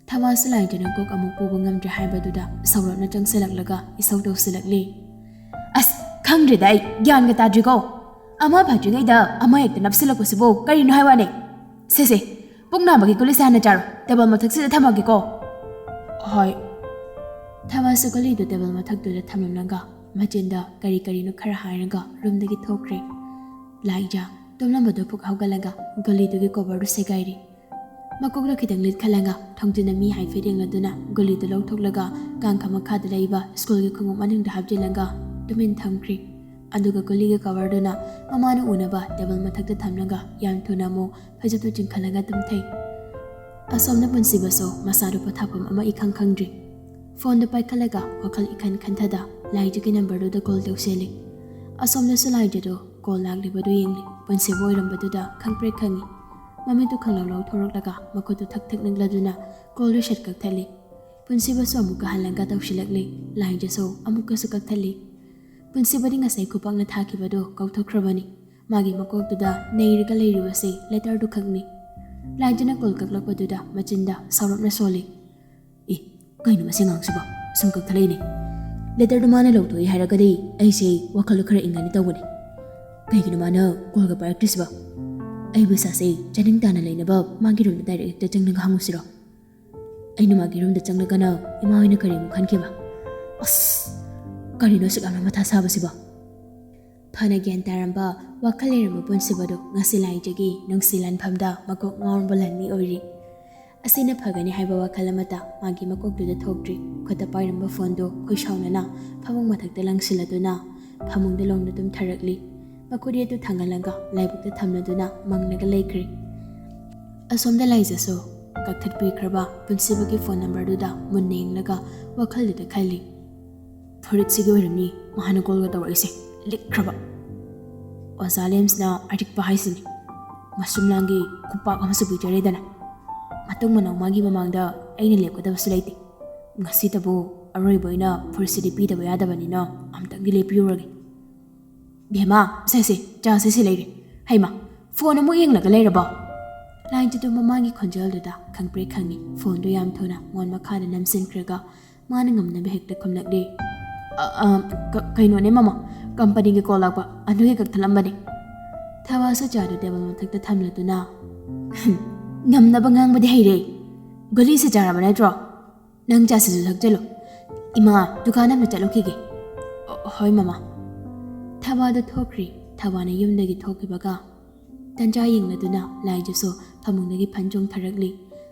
ꯊꯃꯥꯁꯨ ꯂꯥꯏꯖꯅ ꯀꯣꯛ ꯑꯃꯨꯛ ꯄꯨꯕ ꯉꯝꯗ꯭ꯔꯦ ꯍꯥꯏꯕꯗꯨꯗ ꯁꯧꯔꯞꯅ ꯆꯪꯁꯤꯜꯂꯛꯂꯒ ꯏꯁꯧ ꯇꯧꯁꯤꯜꯂꯛꯂꯤ꯫ "ꯑꯁ, ꯈꯪꯗ꯭ꯔꯦꯗ ꯑꯩ, ꯒ꯭ꯌꯥꯟꯒ ꯇꯥꯗ꯭ꯔꯤꯀꯣ꯫ ꯑꯃ ꯐꯠꯇ꯭ꯔꯤꯉꯩꯗ ꯑꯃ ꯍꯦꯛꯇ ꯅꯞꯁꯤꯜꯂꯛꯄꯁꯤꯕꯨ ꯀꯔꯤꯅꯣ ꯍꯥꯏ ꯋꯥꯅꯦ? ꯁꯦ ꯁꯦ, ꯄꯨꯛ ꯅꯥꯕꯒꯤ ꯒꯨꯂꯤꯁꯦ ꯍꯥꯟꯅ ꯆꯥꯔꯣ, ꯇꯦꯕꯜ ꯃꯊꯛꯁꯤꯗ ꯊꯝꯃꯒꯦꯀꯣ꯫" "ꯍꯣꯏ꯫" ꯊꯃꯥꯁꯨ ꯒꯨꯂꯤꯗꯨ ꯇꯦꯕꯜ ꯃꯊꯛꯇꯨꯗ ꯊꯝꯂꯝꯂꯒ ꯃꯆꯤꯟꯗ ꯀꯔꯤ ꯀꯔꯤꯅꯣ ꯈꯔ ꯍꯥꯏꯔꯒ ꯔꯨꯝꯗꯒꯤ ꯊꯣꯛꯈ꯭ꯔꯦ꯫ ꯂꯥꯏꯖ ꯇꯨꯝꯂꯝꯕꯗꯨ ꯐꯨꯛ ꯍꯧꯒꯠꯂꯒ ꯒꯨꯂꯤꯗꯨꯒꯤ ꯀꯣꯕꯔꯗꯨ ꯁꯦꯒꯥꯏꯔꯤ꯫ ꯃꯀꯣꯛꯇ ꯈꯤꯇꯪ ꯂꯤꯠꯈꯠꯂꯒ ꯊꯣꯡꯖꯤꯟꯅ ꯃꯤ ꯍꯥꯏꯐꯦꯠ ꯌꯦꯡꯂꯗꯨꯅ ꯒꯨꯂꯤꯗꯨ ꯂꯧꯊꯣꯛꯂꯒ ꯀꯥꯡꯈ ꯃꯈꯥꯗ ꯂꯩꯕ ꯁ꯭ꯀꯨꯜꯒꯤ ꯈꯣꯡꯎꯞ ꯃꯅꯨꯡꯗ ꯍꯥꯞꯆꯤꯜꯂꯒ ꯇꯨꯃꯤꯟ ꯊꯝꯈ꯭ꯔꯦ꯫ ꯑꯗꯨꯒ ꯒꯨꯂꯤꯒꯤ ꯀꯣꯕꯔꯗꯨꯅ ꯃꯃꯥꯅ ꯎꯅꯕ ꯇꯦꯕꯜ ꯃꯊꯛꯇ ꯊꯝꯂꯒ ꯌꯥꯝ ꯊꯨꯅ ꯑꯃꯨꯛ ꯐꯩꯖꯨꯞꯇꯨ ꯆꯤꯡꯈꯠꯂꯒ ꯇꯨꯝꯊꯩ꯫ ꯑꯁꯣꯝꯗ ꯄꯨꯟꯁꯤꯕꯁꯨ ꯃꯁꯥꯗꯨ ꯄꯣꯊꯥꯐꯝ ꯑꯃ ꯏꯈꯪ ꯈꯪꯗ꯭ꯔꯤ꯫ ꯐꯣꯟꯗꯨ ꯄꯥꯏꯈꯠꯂꯒ ꯋꯥꯈꯜ ꯏꯈꯟ ꯈꯟꯊꯗ ꯂꯥꯏꯖꯒꯤ ꯅꯝꯕꯔꯗꯨꯗ ꯀꯣꯜ ꯇꯧꯁꯤꯜꯂꯤ꯫ ꯑꯁꯣꯝꯗꯁꯨ ꯂꯥꯏꯖꯗꯨ ꯀꯣꯜ ꯂꯥꯛꯂꯤꯕꯗꯨ ꯌꯦꯡꯂꯤ꯫ ꯄꯨꯟꯁꯤꯕ ꯑꯣꯏꯔꯝꯕꯗꯨꯗ ꯈꯪꯄ꯭ꯔꯦꯛ ꯈꯪꯉꯤ꯫ ꯃꯃꯤꯠꯇꯨ ꯈꯪꯂꯥꯎ ꯂꯥꯎꯊꯣꯔꯛꯂꯒ ꯃꯈꯨꯠꯇꯨ ꯊꯛ ꯊꯛ ꯅꯤꯛꯂꯗꯨꯅ ꯀꯣꯜꯗꯨ ꯁꯠ ꯀꯛꯊꯠꯂꯤ꯫ ꯄꯨꯟꯁꯤꯕꯁꯨ ꯑꯃꯨꯛꯀ ꯍꯜꯂꯒ ꯇꯧꯁꯤꯜꯂꯛꯂꯤ꯫ ꯂꯥꯏꯖꯁꯨ ꯑꯃꯨꯛꯀꯁꯨ ꯀꯛꯊꯠꯂꯤ꯫ ꯄꯨꯟꯁꯤꯕꯗꯤ ꯉꯁꯥꯏ ꯈꯨꯄꯥꯛꯅ ꯊꯥꯈꯤꯕꯗꯨ ꯀꯥꯎꯊꯣꯛꯈ꯭ꯔꯕꯅꯤ꯫ ꯃꯥꯒꯤ ꯃꯀꯣꯛꯇꯨꯗ ꯅꯩꯔꯒ ꯂꯩꯔꯤꯕꯁꯤ ꯂꯦꯇꯔꯗꯨ ꯈꯛꯅꯤ꯫ ꯂꯥꯏꯖꯅ ꯀꯣꯜ ꯀꯛꯂꯛꯄꯗꯨꯗ ꯃꯆꯤꯟꯗ ꯁꯥꯎꯔꯞꯅ ꯁꯣꯜꯂꯤ꯫ "ꯑꯦ, ꯀꯩꯅꯣ ꯃꯁꯤ ꯑꯉꯥꯡꯁꯤꯕꯣ? ꯁꯨꯝ ꯀꯛꯊꯠꯂꯛꯏꯅꯦ꯫ ꯂꯦꯇꯔꯗꯨ ꯃꯥꯅ ꯂꯧꯊꯣꯛꯏ ꯍꯥꯏꯔꯒꯗꯤ ꯑꯩꯁꯦ ꯋꯥꯈꯜꯗꯣ ꯈꯔ ꯏꯪꯒꯅꯤ ꯇꯧꯕꯅꯦ꯫ ꯀꯩꯒꯤꯅꯣ ꯃꯥꯅ ꯀꯣꯜꯒ ꯄꯥꯏꯔꯛꯇ꯭ꯔꯤꯁꯤꯕꯣ? ꯑꯩꯕꯨ ꯏꯁꯥꯁꯦ ꯆꯥꯅꯤꯡ ꯇꯥꯅ ꯂꯩꯅꯕ ꯃꯥꯒꯤ ꯔꯨꯝꯗ ꯗꯥꯏꯔꯦꯛ ꯍꯦꯛꯇ ꯆꯪꯂꯒ ꯍꯪꯉꯨꯁꯤꯔꯣ?" ꯑꯩꯅ ꯃꯥꯒꯤ ꯔꯨꯝꯗ ꯆꯪꯂꯒꯅ ꯏꯃꯥ ꯍꯣꯏꯅ ꯀꯔꯤꯃꯨꯛ ꯈꯟꯈꯤꯕ? ꯑꯁ, ꯀꯔꯤꯅꯣ ꯑꯁꯨꯛ ꯌꯥꯝꯅ ꯃꯊꯥ ꯁꯥꯕꯁꯤꯕꯣ? ꯐꯅ ꯒ꯭ꯌꯥꯟ ꯇꯥꯔꯝꯕ, ꯋꯥꯈꯜ ꯂꯩꯔꯝꯕ ꯄꯨꯟꯁꯤꯕꯗꯨ ꯉꯁꯤ ꯂꯥꯏꯖꯒꯤ ꯅꯨꯡꯁꯤ ꯂꯥꯟꯐꯝꯗ ꯃꯀꯣꯛ ꯉꯥꯎꯔꯝꯕ ꯂꯥꯟꯃꯤ ꯑꯣꯏꯔꯤ꯫ ꯑꯁꯤꯅ ꯐꯒꯅꯤ ꯍꯥꯏꯕ ꯋꯥꯈꯜ ꯑꯃꯠꯇ ꯃꯥꯒꯤ ꯃꯀꯣꯛꯇꯨꯗ ꯊꯣꯛꯇ꯭ꯔꯤ꯫ ꯈꯨꯠꯇ ꯄꯥꯏꯔꯝꯕ ꯐꯣꯟꯗꯨ ꯈꯣꯏꯁꯥꯎꯅꯅ ꯐꯃꯨꯡ ꯃꯊꯛꯇ ꯂꯪꯁꯤꯜꯂꯗꯨꯅ ꯐꯃꯨꯡꯗ ꯂꯣꯡꯅ ꯇꯨꯝꯊꯔꯛꯂꯤ꯫ ꯃꯈꯨꯗꯤ ꯑꯗꯨ ꯊꯥꯡꯒꯠꯂꯒ ꯂꯥꯏꯕꯛꯇ ꯊꯝꯂꯗꯨꯅ ꯃꯪꯂꯒ ꯂꯩꯈ꯭ꯔꯦ꯫ ꯑꯁꯣꯝꯗ ꯂꯥꯏꯖꯁꯨ ꯀꯛꯊꯠꯄꯤꯈ꯭ꯔꯕ ꯄꯨꯟꯁꯤꯕꯒꯤ ꯐꯣꯟ ꯅꯝꯕꯔꯗꯨꯗ ꯃꯨꯟꯅ ꯌꯦꯡꯂꯒ ꯋꯥꯈꯜꯗꯨꯗ ꯈꯜꯂꯤ꯫ ꯐꯨꯔꯤꯠꯁꯤꯒꯤ ꯑꯣꯏꯔꯝꯅꯤ ꯃꯍꯥꯛꯅ ꯀꯣꯜꯒ ꯇꯧꯔꯛꯏꯁꯦ꯫ ꯂꯤꯛꯈ꯭ꯔꯕ꯫ ꯑꯣꯖꯥ ꯂꯦꯝꯁꯅ ꯑꯔꯤꯛꯄ ꯍꯥꯏꯁꯤꯅꯤ꯫ ꯃꯁꯨꯝ ꯂꯥꯡꯒꯤ ꯈꯨꯄꯥꯛ ꯑꯃꯁꯨ ꯄꯤꯖꯔꯦꯗꯅ꯫ ꯃꯇꯨꯡ ꯃꯅꯥꯎ ꯃꯥꯒꯤ ꯃꯃꯥꯡꯗ ꯑꯩꯅ ꯂꯦꯞꯀꯗꯕꯁꯨ ꯂꯩꯇꯦ꯫ ꯉꯁꯤꯇꯕꯨ ꯑꯔꯣꯏꯕ ꯑꯣꯏꯅ ꯐꯨꯔꯤꯠꯁꯤꯗꯤ ꯄꯤꯗꯕ ꯌꯥꯗꯕꯅꯤꯅ ꯑꯝꯇꯪꯗꯤ ꯂꯦꯞꯄꯤꯔꯨꯔꯒꯦ꯫ "ꯕꯦꯝꯃ, ꯁꯦ ꯁꯦ, ꯆꯥꯁꯦ ꯁꯤ ꯂꯩꯔꯦ꯫ ꯍꯩꯃꯥ, ꯐꯣꯟ ꯑꯃꯨꯛ ꯌꯦꯡꯂꯒ ꯂꯩꯔꯕꯣ?" ꯂꯥꯏꯖꯗꯨ ꯃꯃꯥꯒꯤ ꯈꯣꯟꯖꯦꯜꯗꯨꯗ ꯈꯪꯄ꯭ꯔꯦꯛ ꯈꯪꯉꯤ꯫ ꯐꯣꯟꯗꯨ ꯌꯥꯝ ꯊꯨꯅ ꯃꯣꯟ ꯃꯈꯥꯗ ꯅꯝꯁꯤꯟꯈ꯭ꯔꯒ ꯃꯥꯅ ꯉꯝꯅꯕ ꯍꯦꯛꯇ ꯈꯨꯝꯂꯛꯂꯤ꯫ "ꯑ, ꯑ, ꯀ-, ꯀꯩꯅꯣꯅꯦ ꯃꯃꯥ, ꯀꯝꯄꯅꯤꯒꯤ ꯀꯣꯜ ꯂꯥꯛꯄ, ꯑꯗꯨꯒꯤ ꯀꯛꯊꯠꯂꯝꯕꯅꯦ꯫" ꯊꯋꯥꯁꯨ ꯆꯥꯗꯨ ꯇꯦꯕꯜ ꯃꯊꯛꯇ ꯊꯝꯂꯗꯨꯅ, "ꯉꯝꯅꯕ ꯉꯥꯡꯕꯗꯤ ꯍꯩꯔꯦ꯫ ꯒꯨꯂꯤꯁꯦ ꯆꯥꯔꯕ ꯅꯠꯇ꯭ꯔꯣ? ꯅꯪ ꯆꯥꯁꯤꯁꯨ ꯊꯛꯆꯜꯂꯨ꯫ ꯏꯃꯥ, ꯗꯨꯀꯥꯟ ꯑꯃ ꯆꯠꯂꯨꯈꯤꯒꯦ꯫" "ꯑ, ꯍꯣꯏ ꯃꯃꯥ꯫" ꯊꯋꯥꯗꯨ ꯊꯣꯛꯈ꯭ꯔꯤ꯫ ꯊꯋꯥꯅ ꯌꯨꯝꯗꯒꯤ ꯊꯣꯛꯈꯤꯕꯒ ꯇꯟꯖꯥ ꯌꯦꯡꯂꯗꯨꯅ ꯂꯥꯏꯖꯁꯨ ꯐꯃꯨꯡꯗꯒꯤ ꯐꯟ ꯆꯣꯡꯊꯔꯛꯂꯤ꯫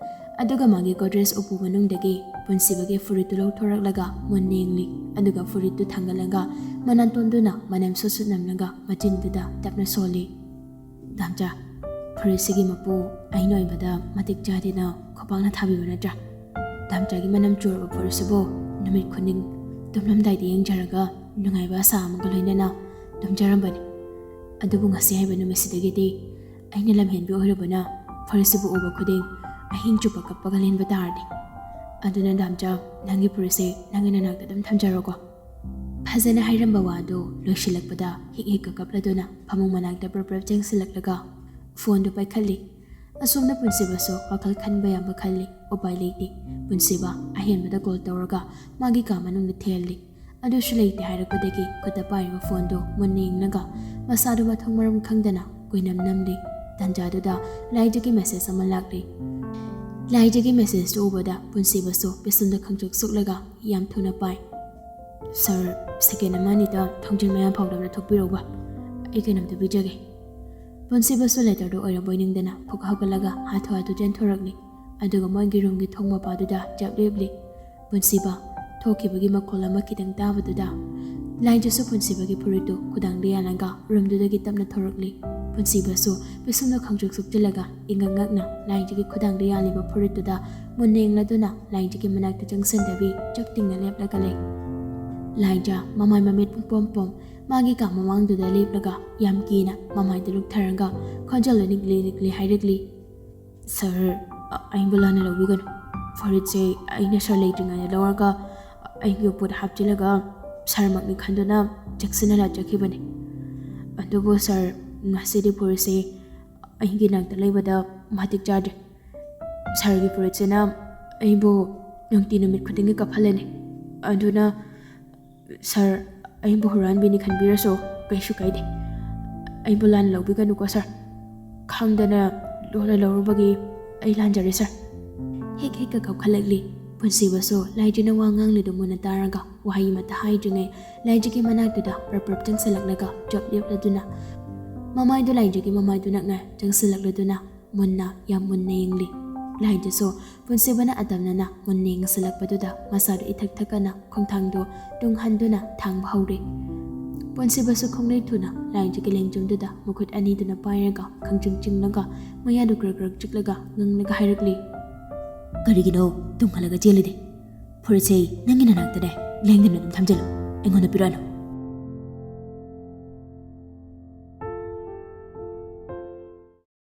ꯑꯗꯨꯒ ꯃꯥꯒꯤ ꯒꯣꯗ꯭ꯔꯦꯖ ꯎꯄꯨ ꯃꯅꯨꯡꯗꯒꯤ ꯄꯨꯟꯁꯤꯕꯒꯤ ꯐꯨꯔꯤꯠꯇꯨ ꯂꯧꯊꯣꯔꯛꯂꯒ ꯃꯨꯟꯅ ꯌꯦꯡꯂꯤ꯫ ꯑꯗꯨꯒ ꯐꯨꯔꯤꯠꯇꯨ ꯊꯥꯡꯒꯠꯂꯒ ꯃꯅꯥꯇꯣꯟꯗꯨꯅ ꯃꯅꯝ ꯁꯨꯠ ꯁꯨꯠ ꯅꯝꯂꯒ ꯃꯆꯤꯟꯗꯨꯗ ꯇꯞꯅ ꯁꯣꯜꯂꯤ꯫ "ꯗꯥꯝꯆꯥ, ꯐꯨꯔꯤꯠꯁꯤꯒꯤ ꯃꯄꯨ ꯑꯩꯅ ꯑꯣꯏꯕꯗ ꯃꯇꯤꯛ ꯆꯥꯗꯦꯅ ꯈꯨꯄꯥꯛꯅ ꯊꯥꯕꯤꯕ ꯅꯠꯇ꯭ꯔꯥ? ꯗꯥꯝꯆꯥꯒꯤ ꯃꯅꯝ ꯆꯨꯔꯕ ꯐꯨꯔꯤꯠꯁꯤꯕꯨ ꯅꯨꯃꯤꯠ ꯈꯨꯗꯤꯡ ꯇꯨꯝꯂꯝꯗꯥꯏꯗ ꯌꯦꯡꯖꯔꯒ ꯅꯨꯡꯉꯥꯏꯕ ꯑꯁꯥ ꯑꯃꯒ ꯂꯣꯏꯅꯅ ꯇꯨꯝꯖꯔꯝꯕꯅꯤ꯫ ꯑꯗꯨꯕꯨ ꯉꯁꯤ ꯍꯥꯏꯕ ꯅꯨꯃꯤꯠꯁꯤꯗꯒꯤꯗꯤ ꯑꯩꯅ ꯂꯝꯍꯦꯟꯕꯤ ꯑꯣꯏꯔꯨꯕꯅ ꯐꯨꯔꯤꯠꯁꯤꯕꯨ ꯎꯕ ꯈꯨꯗꯤꯡ ꯑꯍꯤꯡ ꯆꯨꯞꯄ ꯀꯞꯄꯒ ꯂꯦꯟꯕ ꯇꯥꯔꯗꯤ꯫ ꯑꯗꯨꯅ ꯗꯥꯝꯆꯥ, ꯅꯪꯒꯤ ꯐꯨꯔꯤꯠꯁꯦ ꯅꯪꯒꯤ ꯅꯅꯥꯛꯇ ꯑꯗꯨꯝ ꯊꯝꯖꯔꯣꯀꯣ꯫" ꯐꯖꯅ ꯍꯥꯏꯔꯝꯕ ꯋꯥꯗꯨ ꯂꯣꯏꯁꯤꯜꯂꯛꯄꯗ ꯍꯤꯛ ꯍꯤꯛꯀ ꯀꯞꯂꯗꯨꯅ ꯐꯃꯨꯡ ꯃꯅꯥꯛꯇ ꯄ꯭ꯔꯞ ꯄ꯭ꯔꯞ ꯆꯪꯁꯤꯜꯂꯛꯂꯒ ꯐꯣꯟꯗꯨ ꯄꯥꯏꯈꯠꯂꯤ꯫ ꯑꯁꯣꯝꯗ ꯄꯨꯟꯁꯤꯕꯁꯨ ꯋꯥꯈꯜ ꯈꯟꯕ ꯌꯥꯕ ꯈꯜꯂꯤ꯫ ꯎꯄꯥꯏ ꯂꯩꯇꯦ꯫ ꯄꯨꯟꯁꯤꯕ ꯑꯍꯦꯟꯕꯗ ꯀꯣꯜ ꯇꯧꯔꯒ ꯃꯥꯒꯤ ꯀꯥ ꯃꯅꯨꯡꯗ ꯊꯤꯍꯜꯂꯤ꯫ ꯑꯗꯨꯁꯨ ꯂꯩꯇꯦ ꯍꯥꯏꯔꯛꯄꯗꯒꯤ ꯈꯨꯠꯇ ꯄꯥꯏꯔꯤꯕ ꯐꯣꯟꯗꯨ ꯃꯨꯟꯅ ꯌꯦꯡꯂꯒ ꯃꯁꯥꯗꯨ ꯃꯊꯣꯡ ꯃꯔꯝ ꯈꯪꯗꯅ ꯀꯨꯏꯅꯝ ꯅꯝꯂꯤ꯫ ꯇꯟꯖꯥꯗꯨꯗ ꯂꯥꯏꯖꯒꯤ ꯃꯦꯁꯦꯖ ꯑꯃ ꯂꯥꯛꯂꯤ꯫ ꯂꯥꯏꯖꯒꯤ ꯃꯦꯁꯦꯖꯇꯨ ꯎꯕꯗ ꯄꯨꯟꯁꯤꯕꯁꯨ ꯄꯤꯁꯨꯝꯗ ꯈꯪꯆꯨꯛ ꯁꯨꯛꯂꯒ ꯌꯥꯝ ꯊꯨꯅ ꯄꯥꯏ꯫ "ꯁꯥꯔ, "ꯁꯦꯀꯦꯟ ꯑꯃ ꯑꯅꯤꯗ ꯊꯣꯡꯖꯤꯟ ꯃꯌꯥ ꯐꯥꯎꯗꯕꯅ ꯊꯣꯛꯄꯤꯔꯛꯎꯕ, ꯑꯩ ꯀꯩꯅꯣꯝꯇ ꯄꯤꯖꯒꯦ"꯫ ꯄꯨꯟꯁꯤꯕꯁꯨ ꯂꯦꯇꯔꯗꯨ ꯑꯣꯏꯔꯕꯣꯏ ꯅꯤꯡꯗꯅ ꯐꯨꯛ ꯍꯧꯒꯠꯂꯒ ꯍꯥꯊꯨ ꯍꯥꯊꯨ ꯆꯦꯟꯊꯣꯔꯛꯂꯤ꯫ ꯑꯗꯨꯒ ꯃꯣꯏꯒꯤ ꯔꯨꯝꯒꯤ ꯊꯣꯡ ꯃꯄꯥꯗꯨꯗ ꯆꯞ ꯂꯦꯞꯂꯤ꯫ ꯄꯨꯟꯁꯤꯕ ꯊꯣꯛꯈꯤꯕꯒꯤ ꯃꯈꯣꯜ ꯑꯃ ꯈꯤꯇꯪ ꯇꯥꯕꯗꯨꯗ ꯂꯥꯏꯖꯁꯨ ꯄꯨꯟꯁꯤꯕꯒꯤ ꯐꯨꯔꯤꯠꯇꯨ ꯈꯨꯗꯥꯡꯗ ꯌꯥꯜꯂꯒ ꯔꯨꯝꯗꯨꯗꯒꯤ ꯇꯞꯅ ꯊꯣꯔꯛꯂꯤ꯫ ꯄꯨꯟꯁꯤꯕꯁꯨ ꯄꯤꯁꯨꯝꯗ ꯈꯪꯆꯨꯛ ꯁꯨꯛꯆꯤꯜꯂꯒ ꯏꯉꯛ ꯉꯛꯅ ꯂꯥꯏꯖꯒꯤ ꯈꯨꯗꯥꯡꯗ ꯌꯥꯜꯂꯤꯕ ꯐꯨꯔꯤꯠꯇꯨꯗ ꯃꯨꯟꯅ ꯌꯦꯡꯂꯗꯨꯅ ꯂꯥꯏꯖꯒꯤ ꯃꯅꯥꯛꯇ ꯆꯪꯁꯤꯟꯗꯕꯤ ꯆꯞ ꯇꯤꯡꯅ ꯂꯦꯞꯂꯒ ꯂꯩ꯫ ꯂꯥꯏꯖ ꯃꯃꯥꯏ ꯃꯃꯤꯠ ꯄꯨꯡꯄꯣꯝ ꯄꯣꯝ ꯃꯥꯒꯤ ꯀꯥ ꯃꯃꯥꯡꯗꯨꯗ ꯂꯦꯞꯂꯒ ꯌꯥꯝ ꯀꯤꯅ ꯃꯃꯥꯏꯗꯨ ꯂꯨꯛꯊꯔꯒ ꯈꯣꯟꯖꯦꯜꯗꯨ ꯅꯤꯛꯂꯤ ꯅꯤꯛꯂꯤ ꯍꯥꯏꯔꯛꯂꯤ, "ꯁꯥꯔ, ꯑ-, ꯑꯩꯕꯨ ꯂꯥꯟꯅ ꯂꯧꯕꯤꯒꯅꯨ꯫ ꯐꯨꯔꯤꯠꯁꯦ ꯑꯩꯅ ꯁꯥꯔ ꯂꯩꯇ꯭ꯔꯤꯉꯩꯗ ꯂꯧꯔꯒ ꯑꯩꯒꯤ ꯎꯄꯨꯗ ꯍꯥꯞꯆꯤꯜꯂꯒ ꯁꯥꯔꯃꯛꯅꯤ ꯈꯟꯗꯨꯅ ꯆꯦꯛꯁꯤꯟꯅ ꯂꯥꯠꯆꯈꯤꯕꯅꯤ꯫ ꯑꯗꯨꯕꯨ ꯁꯥꯔ, ꯉꯁꯤꯗꯤ ꯐꯨꯔꯤꯠꯁꯦ ꯑꯩꯒꯤ ꯅꯥꯛꯇ ꯂꯩꯕꯗ ꯃꯇꯤꯛ ꯆꯥꯗ꯭ꯔꯦ꯫ ꯁꯥꯔꯒꯤ ꯐꯨꯔꯤꯠꯁꯤꯅ ꯑꯩꯕꯨ ꯅꯨꯡꯇꯤ ꯅꯨꯃꯤꯠ ꯈꯨꯗꯤꯡꯒꯤ ꯀꯞꯍꯜꯂꯅꯤ꯫ ꯑꯗꯨꯅ ꯁꯥꯔ, ꯑꯩꯕꯨ ꯍꯨꯔꯥꯟꯕꯤꯅꯤ ꯈꯟꯕꯤꯔꯁꯨ ꯀꯩꯁꯨ ꯀꯥꯏꯗꯦ꯫ ꯑꯩꯕꯨ ꯂꯥꯟꯅ ꯂꯧꯕꯤꯒꯅꯨꯀꯣ ꯁꯥꯔ꯫ ꯈꯪꯗꯅ ꯂꯣꯟꯅ ꯂꯧꯔꯨꯕꯒꯤ ꯑꯩ ꯂꯥꯟꯖꯔꯦ ꯁꯥꯔ"꯫ ꯍꯤꯛ ꯍꯤꯛꯀ ꯀꯞꯈꯠꯂꯛꯂꯤ꯫ ꯄꯨꯟꯁꯤꯕꯁꯨ ꯂꯥꯏꯖꯅ ꯋꯥ ꯉꯥꯡꯂꯤꯗꯨ ꯃꯨꯟꯅ ꯇꯥꯔꯒ ꯋꯥꯍꯩ ꯑꯃꯠꯇ ꯍꯥꯏꯗ꯭ꯔꯤꯉꯩ ꯂꯥꯏꯖꯒꯤ ꯃꯅꯥꯛꯇꯨꯗ ꯄ꯭ꯔꯞ ꯄ꯭ꯔꯞ ꯆꯪꯁꯤꯜꯂꯛꯂꯒ ꯆꯞ ꯂꯦꯞꯂꯗꯨꯅ ꯃꯃꯥꯏꯗꯨ ꯂꯥꯏꯖꯒꯤ ꯃꯃꯥꯏꯗꯨ ꯅꯛꯅ ꯆꯪꯁꯤꯜꯂꯛꯂꯗꯨꯅ ꯃꯨꯟꯅ, ꯌꯥꯝ ꯃꯨꯟꯅ ꯌꯦꯡꯂꯤ꯫ ꯂꯥꯏꯖꯁꯨ ꯄꯨꯟꯁꯤꯕꯅ ꯑꯇꯝꯅꯅ ꯃꯨꯟꯅ ꯌꯦꯡꯁꯤꯜꯂꯛꯄꯗꯨꯗ ꯃꯁꯥꯗꯨ ꯏꯊꯛ ꯊꯛꯀꯅ ꯈꯣꯡꯊꯥꯡꯗꯨ ꯇꯨꯡꯍꯟꯗꯨꯅ ꯊꯥꯡꯕ ꯍꯧꯔꯦ꯫ ꯄꯨꯟꯁꯤꯕꯁꯨ ꯈꯣꯡꯂꯩ ꯊꯨꯅ ꯂꯥꯏꯖꯒꯤ ꯂꯦꯡꯖꯨꯝꯗꯨꯗ ꯃꯈꯨꯠ ꯑꯅꯤꯗꯨꯅ ꯄꯥꯏꯔꯒ ꯈꯪꯆꯤꯡ ꯆꯤꯡꯂꯒ ꯃꯌꯥꯗꯨ ꯀ꯭ꯔꯛ ꯀ꯭ꯔꯛ ꯆꯤꯛꯂꯒ ꯉꯪꯂꯒ ꯍꯥꯏꯔꯛꯂꯤ, "ꯀꯔꯤꯒꯤꯅꯣ ꯇꯨꯝꯈꯠꯂꯒ ꯆꯦꯜꯂꯤꯗꯤ? ꯐꯨꯔꯤꯠꯁꯦ ꯅꯪꯒꯤ ꯅꯅꯥꯛꯇꯅꯦ ꯂꯦꯡꯗꯅ ꯑꯗꯨꯝ ꯊꯝꯖꯤꯜꯂꯨ, ꯑꯩꯉꯣꯟꯗ ꯄꯤꯔꯛꯑꯅꯨ"꯫